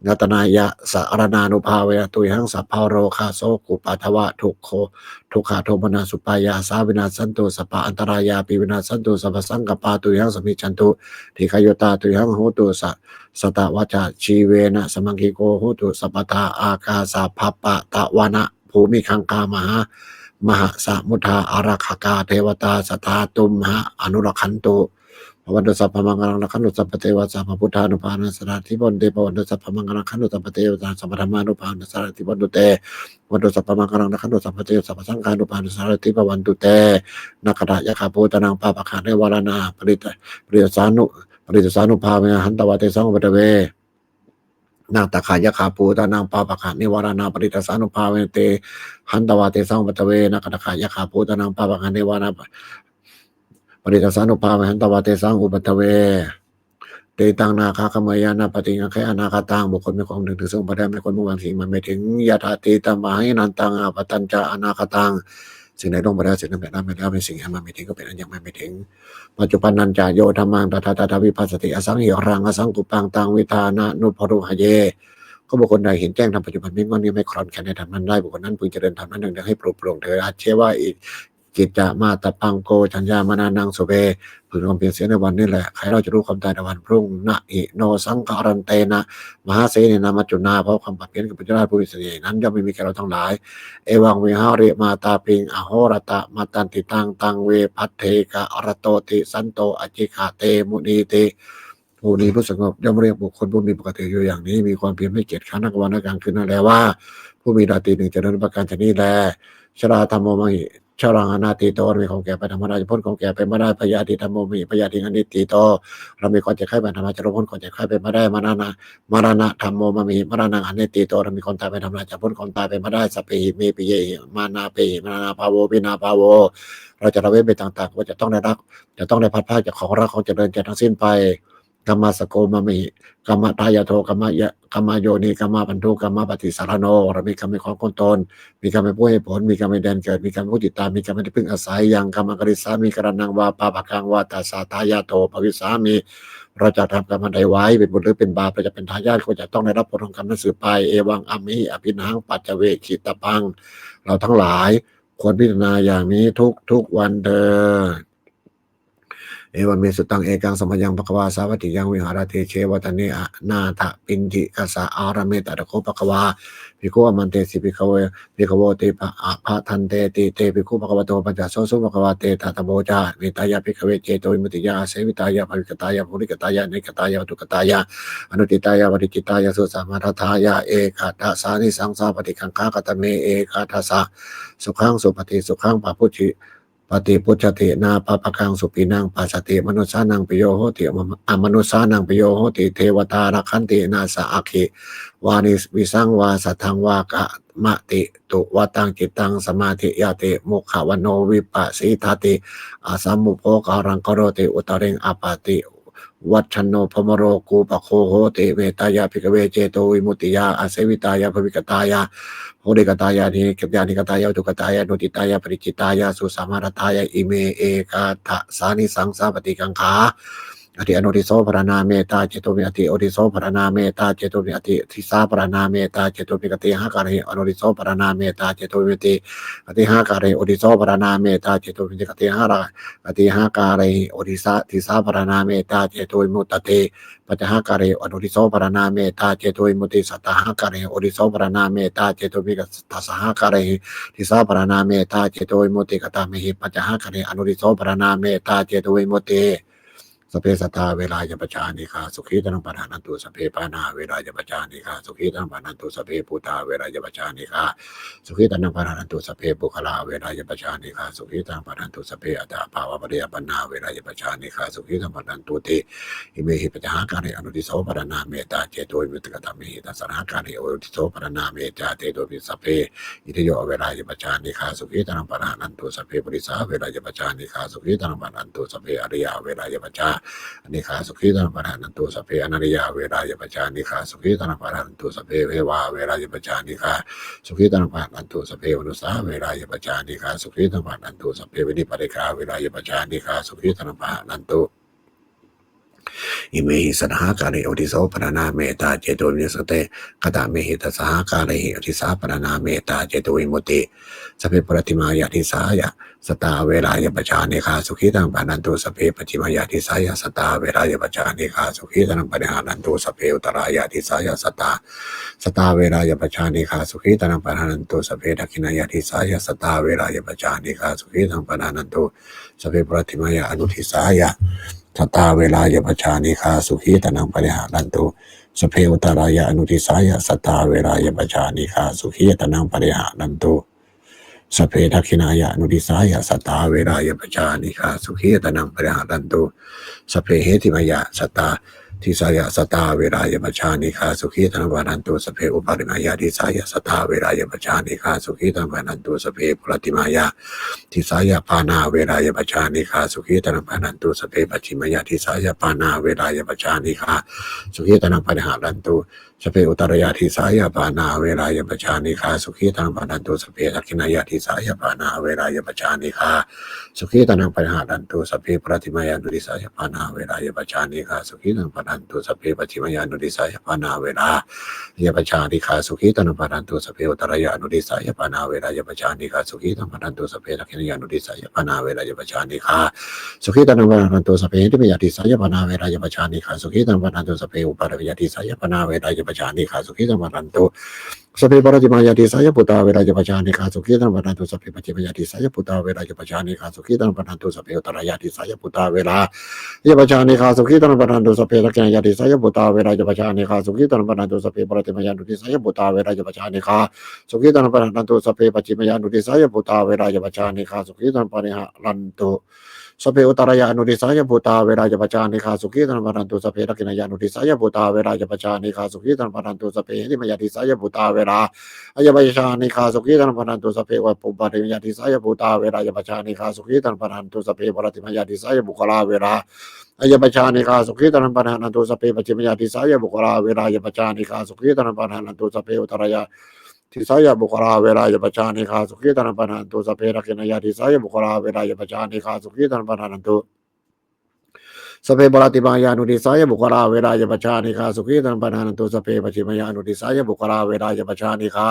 Ratanattayasaraṇānubhāvena tuyhaṃ sabbarogasokupaddavadukkho dukkhadomanassupāyāsā vinassantu, sabba antarāyāpi vinassantu, sabbasaṅkappā tuyhaṃ samijjhantu, dīghayutā tuyhaṃ hotu, sa- satavassajīvena samaṅgiko hotu sabbadā. Ākāsapabbatavanabhūmigaṅgāmahā- mahasamuddā ārakkhakā devatā sadā tumhaṃ anurakkhantu. Bhavatu sabbamaṅgalaṃ, rakkhantu sabbadevatā, sabbabuddhānubhāvena sadā sotthī bhavantu te. Bhavatu sabbamaṅgalaṃ, rakkhantu sabbadevatā, sabbadhammānubhāvena sadā sotthī bhavantu te. Bhavatu sabbamaṅgalaṃ, rakkhantu sabbadevatā, sabbasaṅghānubhāvena sadā sotthī bhavantu te. Nakkhattayakkhabhūtānaṃ pāpaggahanivāraṇā parittasānu- parittasānubhāvena hantvā tesaṃ upaddave. Nakkhattayakkhabhūtānaṃ pāpaggahanivāraṇā parittasānubhāvena te hantvā tesaṃ upaddave. Nakkhattayakkhabhūtānaṃ pāpaggahanivāraṇā parittasānubhāvena hantvā tesaṃ upaddave. Ṭhitaṃ nāgaṃ gameyya nappaṭikaṅkhe anāgataṃ. บุคคลไม่ควรนึกถึงซึ่งผ่านไปแล้ว ไม่ควรมุ่งหวังสิ่งมันไม่ถึง Yadatītaṃ pahīnantaṃ appattañca anāgataṃ. สิ่งใดล่วงไปแล้ว สิ่งนั้นเป็นอันไม่แล้ว สิ่งที่ยังไม่ถึงก็เป็นอันยังไม่ถึง Paccuppannañca yo dhammaṃ tattha tattha vipassati, asaṃhiraṃ asaṅkuppaṃ taṃ viddhā manubrūhaye. ก็บุคคลใดเห็นแจ้งธรรมปัจจุบัน ไม่ง่อนแง่นไม่คลอนแคลนในธรรมนั้นได้ บุคคลนั้นพึงเจริญธรรมนั้นดังเดิมให้ปลุกปลงเถิด Ajjeva kiccamātappaṃ ko jaññā maraṇaṃ sabbe. พึงทำความเพียรเสียในวันนี้แล ใครเล่าจะรู้ความตายในวันพรุ่ง Na hi no saṅgarantena mahāsenena maccunā. เพราะความผัดเพี้ยนกับมัจจุราชผู้มีเสน่ห์นั้น ย่อมไม่มีแก่เราทั้งหลาย Evaṃvihārimātāpiṃ ahorattamatanditaṃ, taṃ ve bhaddekarattoti santo ācikkhate munīti. มุนีผู้สงบย่อมเรียกบุคคลผู้มีปกติอยู่อย่างนี้ มีความเพียรไม่เกียจคร้านทั้งกลางวันและกลางคืนนั่นแลว่า ผู้มีราตรีหนึ่งเจริญ ประการฉะนี้แล Jarādhammomhi jaraṃ anatīto. เรามีความแก่เป็นธรรมดา จะพ้นความแก่ไปไม่ได้ Byādhidhammomhi byādhiṃ anatīto. เรามีความเจ็บไข้เป็นธรรมดา จะล่วงพ้นความเจ็บไข้ไปไม่ได้ Maraṇa maraṇadhammomhi maraṇaṃ anatīto. เรามีความตายเป็นธรรมดา จะพ้นความตายไปไม่ได้ Sabbehi me piyehi manāpehi maraṇabhāvo pinaṃ bhavo. เราจะละเว้นไปต่างๆ ว่าจะต้องได้รัก จะต้องได้พลัดพรากจากของรักของเจริญใจทั้งสิ้นไป Kammassako kammadāyādo kammayoni kammabandhu kammapaṭisaraṇo. เรามีกรรมเป็นของของตน มีกรรมเป็นผู้ให้ผล มีกรรมเป็นแดนเกิด มีกรรมเป็นผู้ติดตาม มีกรรมเป็นที่พึ่งอาศัย Yaṃ kammaṃ karissāmi kalyāṇaṃ vā pāpakaṃ vā tassa dāyādo bhavissāmi. เราจะทำกรรมอันใดไว้ เป็นบุญหรือเป็นบาป เราจะเป็นทายาท ก็จะต้องได้รับผลของกรรมนั้นสืบไป Evaṃ amhehi abhiṇhaṃ paccavekkhitabbaṃ. เราทั้งหลายควรพิจารณาอย่างนี้ทุกๆ วันเถิด Evamme sutaṃ. Ekaṃ samayaṃ bhagavā sāvatthiyaṃ viharati jetavane anāthapiṇḍikassa ārāme. Tatra kho bhagavā bhikkhū āmantesi bhikkhavoti. Bhadanteti te bhikkhū bhagavato paccassosuṃ. Bhagavā tatra avoca. Mettāya bhikkhave cetovimuttiyā āsevitāya bhāvitāya bahulīkatāya anehakatāya vatthukatāya anuṭṭhitāya paricitāya susamāraddhāya ekādasānisaṃsā paṭikaṅkhā. Katame ekādasa? Sukhaṃ supati, sukhaṃ paṭibujjhati, na pāpakaṃ supinaṃ passati, manussānaṃ piyo hoti, ama- amanussānaṃ piyo hoti, devatā rakkhanti, nāssa aggi vā visaṃ vā satthaṃ vā kamati, tuvaṭaṃ cittaṃ samādhiyati, mukhavaṇṇo vippasīdati, asammūḷho kālaṃ karoti, uttariṃ appaṭivijjano brahmalokūpago hoti. Mettāya bhikkhave cetovimuttiyā āsevitāya bhāvitāya bahulīkatāya anehakatāya vatthukatāya anuṭṭhitāya paricitāya susamāraddhāya ime ekādasānisaṃsā paṭikaṅkhā. Atthi anodhiso pharaṇā mettā cetovimutti. Atthi odhiso pharaṇā mettā cetovimutti. Disā pharaṇā mettā cetovimutti. Katihaṅkārehi anodhiso pharaṇā mettā cetovimutti? Katihaṅkārehi odhiso pharaṇā mettā cetovimutti? Katihaṅkārehi odhisā disā pharaṇā mettā cetovimuttati? Pañcahaṅkārehi anodhiso pharaṇā mettā cetovimutti. Sattahaṅkārehi odhiso pharaṇā mettā cetovimutti. Dasahaṅkārehi disā pharaṇā mettā cetovimutti. Katamehi pañcahaṅkārehi anodhiso pharaṇā mettā cetovimutti? Sabbe sattā averā abyāpajjhā anīghā sukhī attānaṃ pariharantu. Sabbe pāṇā averā abyāpajjhā anīghā sukhī attānaṃ pariharantu. Sabbe bhūtā averā abyāpajjhā anīghā sukhī attānaṃ pariharantu. Sabbe puggalā averā abyāpajjhā anīghā sukhī attānaṃ pariharantu. Sabbe attabhāvapariyāpannā averā abyāpajjhā anīghā sukhī attānaṃ pariharantu ti. Imehi pañcahaṅkārehi anodhiso pharaṇā mettā cetovimutti. Katamehi dasahaṅkārehi anodhiso pharaṇā mettā cetovimutti? Sabbe itthiyo averā abyāpajjhā anīghā sukhī attānaṃ pariharantu. Sabbe purisā averā abyāpajjhā anīghā sukhī attānaṃ pariharantu. Sabbe ariyā averā abyāpajjhā anīghā sukhī attānaṃ pariharantu. Sabbe anariyā averā abyāpajjhā anīghā sukhī attānaṃ pariharantu. Sabbe devā averā abyāpajjhā anīghā sukhī attānaṃ pariharantu. Sabbe manussā averā abyāpajjhā anīghā sukhī attānaṃ pariharantu. Sabbe vinipātikā averā abyāpajjhā anīghā sukhī attānaṃ pariharantu. imehi satta sahakārehi uttiso padakkhiṇā mettā cetovimutti. Katamehi satta sahakārehi uttisā padakkhiṇā mettā cetovimutti. Sabbe puratthimāya disāya sattā averā abyāpajjhā anīghā sukhī attānaṃ pariharantu. Sabbe pacchimāya disāya sattā averā abyāpajjhā anīghā sukhī attānaṃ pariharantu. Sabbe uttarāya disāya sattā sattā averā abyāpajjhā anīghā sukhī attānaṃ pariharantu. Sabbe dakkhiṇāya disāya sattā averā abyāpajjhā anīghā sukhī attānaṃ pariharantu. Sabbe puratthimāya anudisāya sattā averā abyāpajjhā anīghā sukhī attānaṃ pariharantu. Sabbe uttarāya anudisāya sattā averā abyāpajjhā anīghā sukhī attānaṃ pariharantu. Sabbe dakkhiṇāya anudisāya sattā averā abyāpajjhā anīghā sukhī attānaṃ pariharantu. Sabbe heṭṭhimāya sattā disāya sattā averā abyāpajjhā anīghā sukhī attānaṃ pariharantu. Sabbe uparimāya disāya sattā averā abyāpajjhā anīghā sukhī attānaṃ pariharantu. Sabbe puratthimāya disāya pāṇā averā abyāpajjhā anīghā sukhī attānaṃ pariharantu. Sabbe pacchimāya disāya pāṇā averā abyāpajjhā anīghā sukhī attānaṃ pariharantu. Sabbe uttarāya disāya pāṇā averā abyāpajjhā anīghā sukhī attānaṃ pariharantu. Sabbe dakkhiṇāya disāya pāṇā averā abyāpajjhā anīghā sukhī attānaṃ pariharantu. Sabbe puratthimāya anudisāya pāṇā averā abyāpajjhā anīghā sukhī attānaṃ pariharantu. Sabbe pacchimāya anudisāya pāṇā averā abyāpajjhā anīghā sukhī attānaṃ pariharantu. Sabbe uttarāya anudisāya pāṇā averā abyāpajjhā anīghā sukhī attānaṃ pariharantu. Sabbe dakkhiṇāya anudisāya pāṇā averā abyāpajjhā anīghā sukhī attānaṃ pariharantu. Sabbe heṭṭhimāya disāya pāṇā averā abyāpajjhā anīghā sukhī attānaṃ pariharantu. Sabbe uparimāya disāya pāṇā averā abyāpajjhā anīghā sukhī attānaṃ pariharantu. Sabbe puratthimāya disāya bhūtā averā abyāpajjhā anīghā sukhī attānaṃ pariharantu. Sabbe pacchimāya disāya bhūtā averā abyāpajjhā anīghā sukhī attānaṃ pariharantu. Sabbe uttarāya disāya bhūtā averā abyāpajjhā anīghā sukhī attānaṃ pariharantu. Sabbe dakkhiṇāya disāya bhūtā averā abyāpajjhā anīghā sukhī attānaṃ pariharantu. Sabbe puratthimāya anudisāya bhūtā averā abyāpajjhā anīghā sukhī attānaṃ pariharantu. Sabbe pacchimāya anudisāya bhūtā averā abyāpajjhā anīghā sukhī attānaṃ pariharantu. Sabbe uttarāya anudisāya bhūtā averā abyāpajjhā anīghā sukhī attānaṃ pariharantu. Sabbe dakkhiṇāya anudisāya bhūtā averā abyāpajjhā anīghā sukhī attānaṃ pariharantu. Sabbe heṭṭhimāya disāya bhūtā averā abyāpajjhā anīghā sukhī attānaṃ pariharantu. Sabbe uparimāya disāya bhūtā averā abyāpajjhā anīghā sukhī attānaṃ pariharantu. Sabbe puratthimāya disāya puggalā averā abyāpajjhā anīghā sukhī attānaṃ pariharantu. Sabbe pacchimāya disāya puggalā averā abyāpajjhā anīghā sukhī attānaṃ pariharantu. Sabbe uttarāya disāya puggalā averā abyāpajjhā anīghā sukhī attānaṃ pariharantu. Sabbe dakkhiṇāya disāya puggalā averā abyāpajjhā anīghā sukhī attānaṃ pariharantu. Sabbe puratthimāya anudisāya puggalā averā abyāpajjhā anīghā sukhī attānaṃ pariharantu. Sabbe pacchimāya anudisāya puggalā averā abyāpajjhā anīghā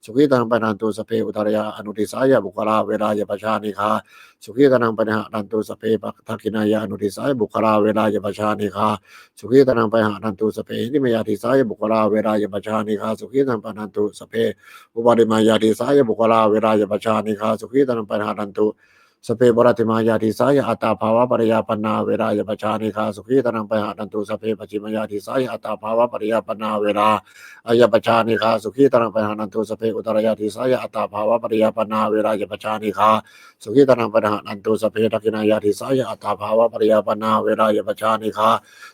sukhī attānaṃ pariharantu. Sabbe uttarāya anudisāya puggalā averā abyāpajjhā anīghā sukhī attānaṃ pariharantu. Sabbe dakkhiṇāya anudisāya puggalā averā abyāpajjhā anīghā sukhī attānaṃ pariharantu. Sabbe heṭṭhimāya disāya puggalā averā abyāpajjhā anīghā sukhī attānaṃ pariharantu. Sabbe uparimāya disāya puggalā averā abyāpajjhā anīghā sukhī attānaṃ pariharantu. Sabbe puratthimāya disāya attabhāvapariyāpannā averā abyāpajjhā anīghā sukhī attānaṃ pariharantu. Sabbe pacchimāya disāya attabhāvapariyāpannā averā abyāpajjhā anīghā sukhī attānaṃ pariharantu. Sabbe uttarāya disāya attabhāvapariyāpannā averā abyāpajjhā anīghā sukhī attānaṃ pariharantu. Sabbe dakkhiṇāya disāya attabhāvapariyāpannā averā abyāpajjhā anīghā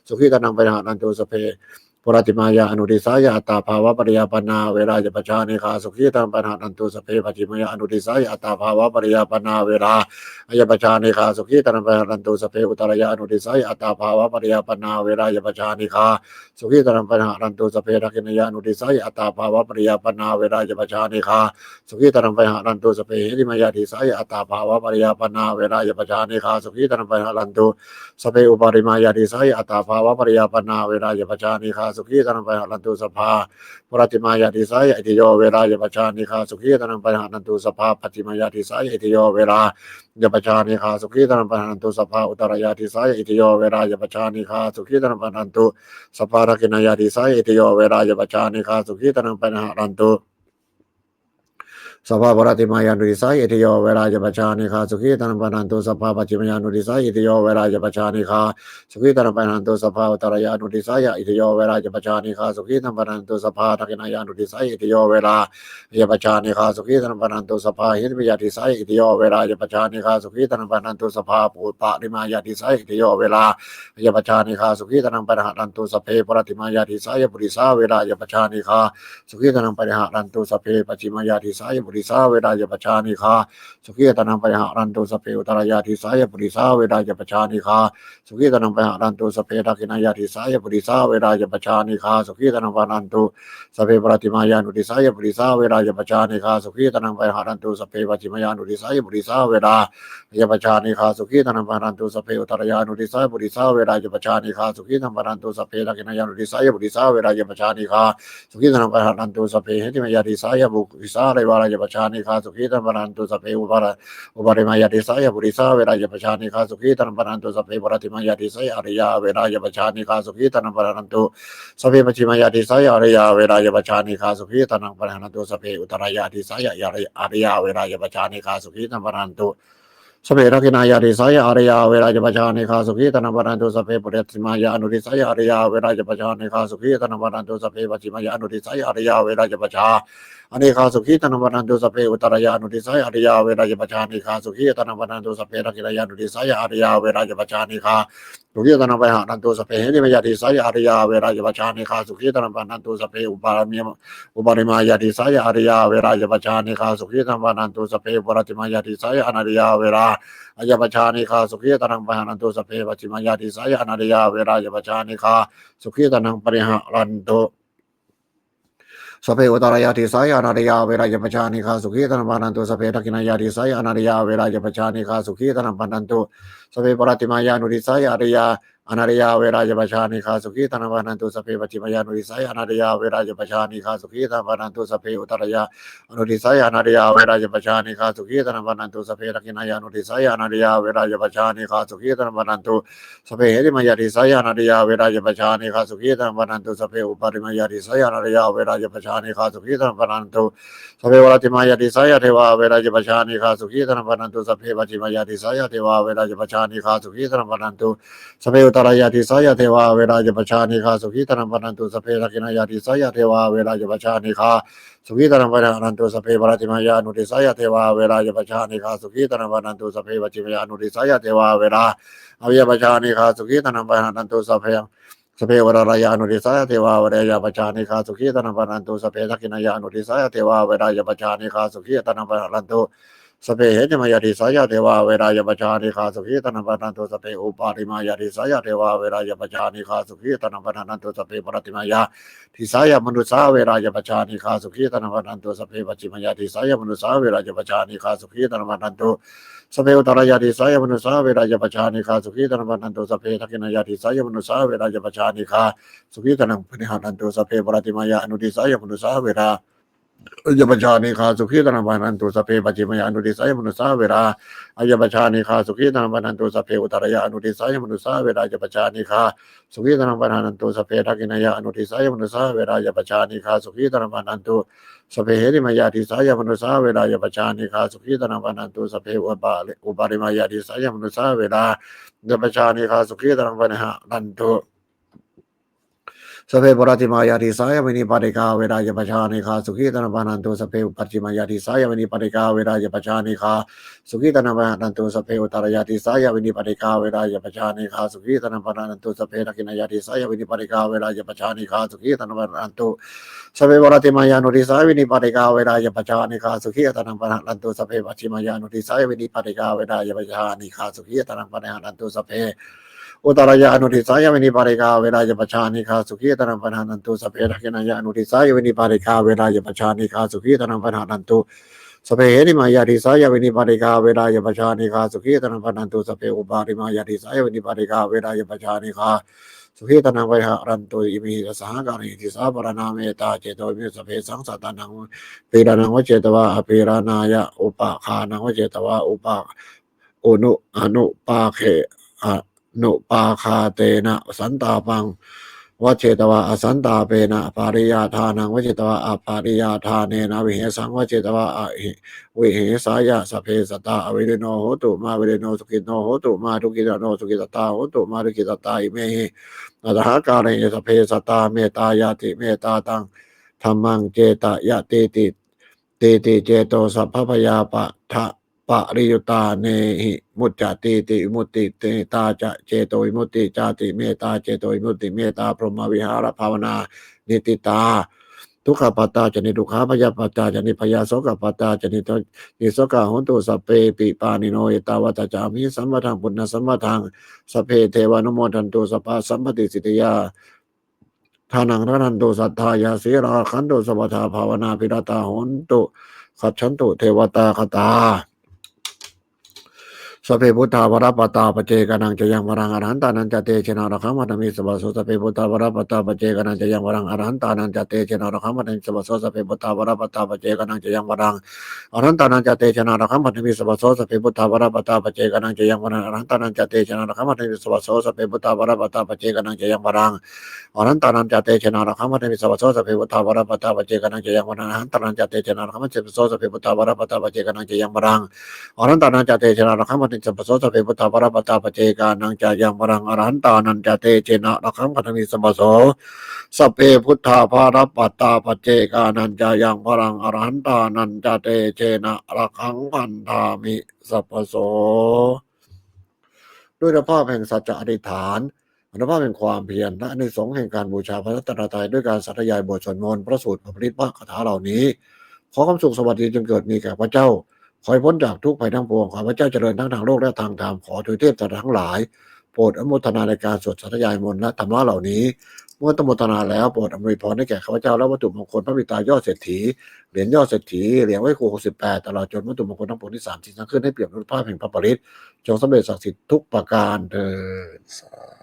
sukhī attānaṃ pariharantu. Sabbe puratthimāya anudisāya attabhāvapariyāpannā averā abyāpajjhā anīghā sukhī attānaṃ pariharantu. Sabbe pacchimāya anudisāya attabhāvapariyāpannā averā abyāpajjhā anīghā sukhī attānaṃ pariharantu. Sabbe uttarāya anudisāya attabhāvapariyāpannā averā abyāpajjhā anīghā sukhī attānaṃ pariharantu. Sabbe dakkhiṇāya anudisāya attabhāvapariyāpannā averā abyāpajjhā anīghā sukhī attānaṃ pariharantu. Sabbe heṭṭhimāya disāya attabhāvapariyāpannā averā abyāpajjhā anīghā sukhī attānaṃ pariharantu. Sabbe uparimāya disāya attabhāvapariyāpannā averā abyāpajjhā anīghā sukhī attānaṃ pariharantu. Sabbā puratthimāya disāya itthiyo averā abyāpajjhā anīghā sukhī attānaṃ pariharantu. Sabbā pacchimāya disāya itthiyo averā abyāpajjhā anīghā sukhī attānaṃ pariharantu. Sabbā uttarāya disāya itthiyo averā abyāpajjhā anīghā sukhī attānaṃ pariharantu. Sabbā dakkhiṇāya disāya itthiyo averā abyāpajjhā anīghā sukhī attānaṃ pariharantu. Sabbā puratthimāya anudisāya itthiyo averā abyāpajjhā anīghā sukhī attānaṃ pariharantu. Sabbā pacchimāya anudisāya itthiyo averā abyāpajjhā anīghā sukhī attānaṃ pariharantu. Sabbā uttarāya anudisāya itthiyo averā abyāpajjhā anīghā sukhī attānaṃ pariharantu. Sabbā dakkhiṇāya anudisāya itthiyo averā abyāpajjhā anīghā sukhī attānaṃ pariharantu. Sabbā heṭṭhimāya disāya itthiyo averā abyāpajjhā anīghā sukhī attānaṃ pariharantu. Sabbā uparimāya disāya itthiyo averā abyāpajjhā anīghā sukhī attānaṃ pariharantu. Sabbe puratthimāya disāya purisā averā abyāpajjhā anīghā sukhī attānaṃ pariharantu. Sabbe pacchimāya disāya disā averā abyāpajjhā anīghā sukhī attānaṃ pariharantu. Sabbe uttarāya disāya purisā averā abyāpajjhā anīghā sukhī attānaṃ pariharantu. Sabbe dakkhiṇāya disāya purisā averā abyāpajjhā anīghā sukhī attānaṃ pariharantu. Sabbe paschimāya anudisāya purisā averā abyāpajjhā anīghā sukhī attānaṃ pariharantu. Sabbe pacchimāya anudisāya purisā averā abyāpajjhā anīghā sukhī attānaṃ pariharantu. Sabbe uttarāya anudisāya purisā averā abyāpajjhā anīghā sukhī attānaṃ pariharantu. Sabbe dakkhiṇāya anudisāya purisā averā abyāpajjhā anīghā sukhī attānaṃ pariharantu. Sabbe heṭṭhimāya disāya purisā averā abyāpajjhā anīghā sukhī attānaṃ pariharantu. Sabbe upara uparimāya disāya purisā averā abyāpajjhā anīghā sukhī attānaṃ pariharantu. Sabbe paschimāya disāya ariyā averā abyāpajjhā anīghā sukhī attānaṃ pariharantu. Sabbe pacchimāya disāya ariyā averā abyāpajjhā anīghā sukhī attānaṃ pariharantu. Sabbe uttarāya disāya ariyā averā abyāpajjhā anīghā sukhī attānaṃ pariharantu. Sabbe dakkhiṇāya disāya ariyā averā abyāpajjhā anīghā sukhī attānaṃ pariharantu. Sabbe paschimāya anudisāya ariyā averā abyāpajjhā anīghā sukhī attānaṃ pariharantu. Sabbe pacchimāya anudisāya ariyā averā abyāpajjhā anīghā sukhī attānaṃ pariharantu. Sabbe uttarāya anudisāya ariyā averā abyāpajjhā anīghā sukhī attānaṃ pariharantu. Sabbe dakkhiṇāya anudisāya ariyā averā abyāpajjhā anīghā sukhī attānaṃ pariharantu. Sabbe heṭṭhimāya disāya ariyā averā abyāpajjhā anīghā sukhī attānaṃ pariharantu. Sabbe uparimāya disāya ariyā averā abyāpajjhā anīghā sukhī attānaṃ pariharantu. Sabbe paschimāya disāya anariyā averā abyāpajjhā anīghā sukhī attānaṃ pariharantu. Sabbe pacchimāya disāya anariyā averā abyāpajjhā anīghā sukhī attānaṃ pariharantu. Sabbe uttarāya disāya anariyā averā abyāpajjhā anīghā sukhī attānaṃ pariharantu. Sabbe dakkhiṇāya disāya anariyā averā abyāpajjhā anīghā sukhī attānaṃ pariharantu. Sabbe paschimāya anudisāya ariyā anariyā averā abyāpajjhā anīghā sukhī attānaṃ pariharantu. Sabbe pacchimāya anudisāya anariyā averā abyāpajjhā anīghā sukhī attānaṃ pariharantu. Sabbe uttarāya anudisāya anariyā averā abyāpajjhā anīghā sukhī attānaṃ pariharantu. Sabbe dakkhiṇāya anudisāya anariyā averā abyāpajjhā anīghā sukhī attānaṃ pariharantu. Sabbe heṭṭhimāya disāya anariyā averā abyāpajjhā anīghā sukhī attānaṃ pariharantu. Sabbe uparimāya disāya anariyā averā abyāpajjhā anīghā sukhī attānaṃ pariharantu. Sabbe paschimāya disāya devā averā abyāpajjhā anīghā sukhī attānaṃ pariharantu. Sabbe pacchimāya disāya devā averā abyāpajjhā anīghā sukhī attānaṃ pariharantu. Sabbe uttarāya disāya devā averā abyāpajjhā anīghā sukhī attānaṃ pariharantu. Sabbe dakkhiṇāya disāya devā averā abyāpajjhā anīghā sukhī attānaṃ pariharantu. Sabbe paschimāya anudisāya devā averā abyāpajjhā anīghā sukhī attānaṃ pariharantu. Sabbe pacchimāya anudisāya devā averā abyāpajjhā anīghā sukhī attānaṃ pariharantu. Sabbe sabbe uttarāya anudisāya devā averā abyāpajjhā anīghā sukhī attānaṃ pariharantu. Sabbe dakkhiṇāya anudisāya devā averā abyāpajjhā anīghā sukhī attānaṃ pariharantu. Sabbe heṭṭhimāya disāya devā averā abyāpajjhā anīghā sukhī attānaṃ pariharantu. Sabbe uparimāya disāya devā averā abyāpajjhā anīghā sukhī attānaṃ pariharantu. Sabbe paschimāya disāya manussā averā abyāpajjhā anīghā sukhī attānaṃ pariharantu. Sabbe pacchimāya disāya manussā averā abyāpajjhā anīghā sukhī attānaṃ pariharantu. Sabbe uttarāya disāya manussā averā abyāpajjhā anīghā sukhī attānaṃ pariharantu. Sabbe dakkhiṇāya disāya manussā averā abyāpajjhā anīghā sukhī attānaṃ pariharantu. Sabbe paschimāya anudisāya manussā averā abyāpajjhā anīghā sukhī attānaṃ pariharantu. Sabbe pacchimāya anudisāya manussā averā abyāpajjhā anīghā sukhī attānaṃ pariharantu. Sabbe uttarāya anudisāya manussā averā abyāpajjhā anīghā sukhī attānaṃ pariharantu. Sabbe dakkhiṇāya anudisāya manussā averā abyāpajjhā anīghā sukhī attānaṃ pariharantu. Sabbe heṭṭhimāya disāya manussā averā abyāpajjhā anīghā sukhī attānaṃ pariharantu. Sabbe upa- uparimāya disāya manussā averā abyāpajjhā anīghā sukhī attānaṃ pariharantu. Sabbe paschimāya disāya vinipātikā averā abyāpajjhā anīghā sukhī attānaṃ pariharantu. Sabbe pacchimāya disāya vinipātikā averā abyāpajjhā anīghā sukhī attānaṃ pariharantu. Sabbe uttarāya disāya vinipātikā averā abyāpajjhā anīghā sukhī attānaṃ pariharantu. Sabbe dakkhiṇāya disāya vinipātikā averā abyāpajjhā anīghā sukhī attānaṃ pariharantu. Sabbe paschimāya anudisāya vinipātikā averā abyāpajjhā anīghā sukhī attānaṃ pariharantu. Sabbe pacchimāya anudisāya vinipātikā averā abyāpajjhā anīghā sukhī attānaṃ pariharantu. Sabbe uttarāya anudisāya vinipātikā averā abyāpajjhā anīghā sukhī attānaṃ pariharantu. Sabbe dakkhiṇāya anudisāya vinipātikā averā abyāpajjhā anīghā sukhī attānaṃ pariharantu. Sabbe heṭṭhimāya disāya vinipātikā averā abyāpajjhā anīghā sukhī attānaṃ pariharantu. Sabbe uparimāya disāya vinipātikā averā abyāpajjhā anīghā sukhī attānaṃ pariharantu. Imehi dasahākārehi disāpharaṇā mettācetovimutti. Sabbesaṃ sattānaṃ pīḷanaṃ vajjetvā apīḷanāya, upaghātaṃ vajjetvā upa- unu- anupākhe- a- anupaghātena santāpaṃ vajjetvā asantāpena, pariyādānaṃ vajjetvā apariyādānena, vihesaṃ vajjetvā ahi- vihesāya. Sabbe sattā averino hontu, mā verino sukhino hontu, mā dukkhito sukhitattā hontu, mā dukkhitatā. Imehi dasahākārehi sabbe sattā mettāyatīti, mettā taṃ dhammaṃ cetayatīti, tīti, ceto sabbabhayappa- pariyuttānehi muccatīti, vimutti. Mettā ca cetovimutti cāti, mettā cetovimutti, mettā brahmavihārabhāvanā niṭṭhitā. dukkhappattā ca niddukkhā, bhayappattā ca nibbhayā, sokappattā ca nissokā hontu sabbepi pāṇino. Ettāvatā ca amhehi sambhataṃ puññasampadaṃ sabbe devānumodantu sabbasampattisiddhiyā. Dānaṃ dadantu saddhāya, sīlaṃ rakkhantu sabbadā, bhāvanābhiratā hontu, gacchantu devatāgatā. Sabbe buddhā balappattā paccekānañca yaṃ balaṃ, arahantānañca tejena rakkhaṃ bandhāmi sabbaso. Sabbe buddhā balappattā paccekānañca yaṃ balaṃ, arahantānañca tejena rakkhaṃ bandhāmi sabbaso. Sabbe buddhā balappattā paccekānañca yaṃ balaṃ, arahantānañca tejena rakkhaṃ bandhāmi sabbaso. Sabbe buddhā balappattā paccekānañca yaṃ balaṃ, arahantānañca tejena rakkhaṃ bandhāmi sabbaso. Sabbe buddhā balappattā paccekānañca yaṃ balaṃ, arahantānañca tejena rakkhaṃ bandhāmi sabbaso. Sabbe buddhā balappattā paccekānañca yaṃ balaṃ, arahantānañca tejena rakkhaṃ bandhāmi sabbaso. Sabbe buddhā balappattā paccekānañca yaṃ balaṃ, arahantānañca tejena rakkhaṃ bandhāmi sabbaso. Sabbe buddhā balappattā paccekānañca yaṃ balaṃ, arahantānañca tejena rakkhaṃ bandhāmi sabbaso. Sabbe buddhā balappattā paccekānañca yaṃ balaṃ, arahantānañca tejena rakkhaṃ bandhāmi sabbaso. ด้วยอานุภาพแห่งสัจจะอธิษฐาน อานุภาพแห่งความเพียร และอานิสงส์แห่งการบูชาพระรัตนตรัย ด้วยการสาธยายบทสวดมนต์ พระสูตร พระปริตร พระคาถาเหล่านี้ ขอความสุขสวัสดีจงเกิดมีแก่ข้าพเจ้า ขอให้พ้นจากทุกข์ภัยทั้งปวง ขอให้ข้าพเจ้าเจริญทั้งทางโลกและทางธรรม ขอทวยเทพเทวดาทั้งหลาย โปรดอนุโมทนาในการสวดสาธยายมนต์และธรรมะเหล่านี้ เมื่ออนุโมทนาแล้ว โปรดอำนวยพรให้แก่ข้าพเจ้า และวัตถุมงคลพระปิดตายอดเศรษฐี เหรียญยอดเศรษฐี เหรียญไหว้ครูหกสิบแปด ตลอดจนวัตถุมงคลทั้งปวงที่สามสิ่งสร้างขึ้น ให้เปี่ยมด้วยอานุภาพแห่งพระปริตร จงสำเร็จศักดิ์สิทธิ์ทุกประการเทอญ สา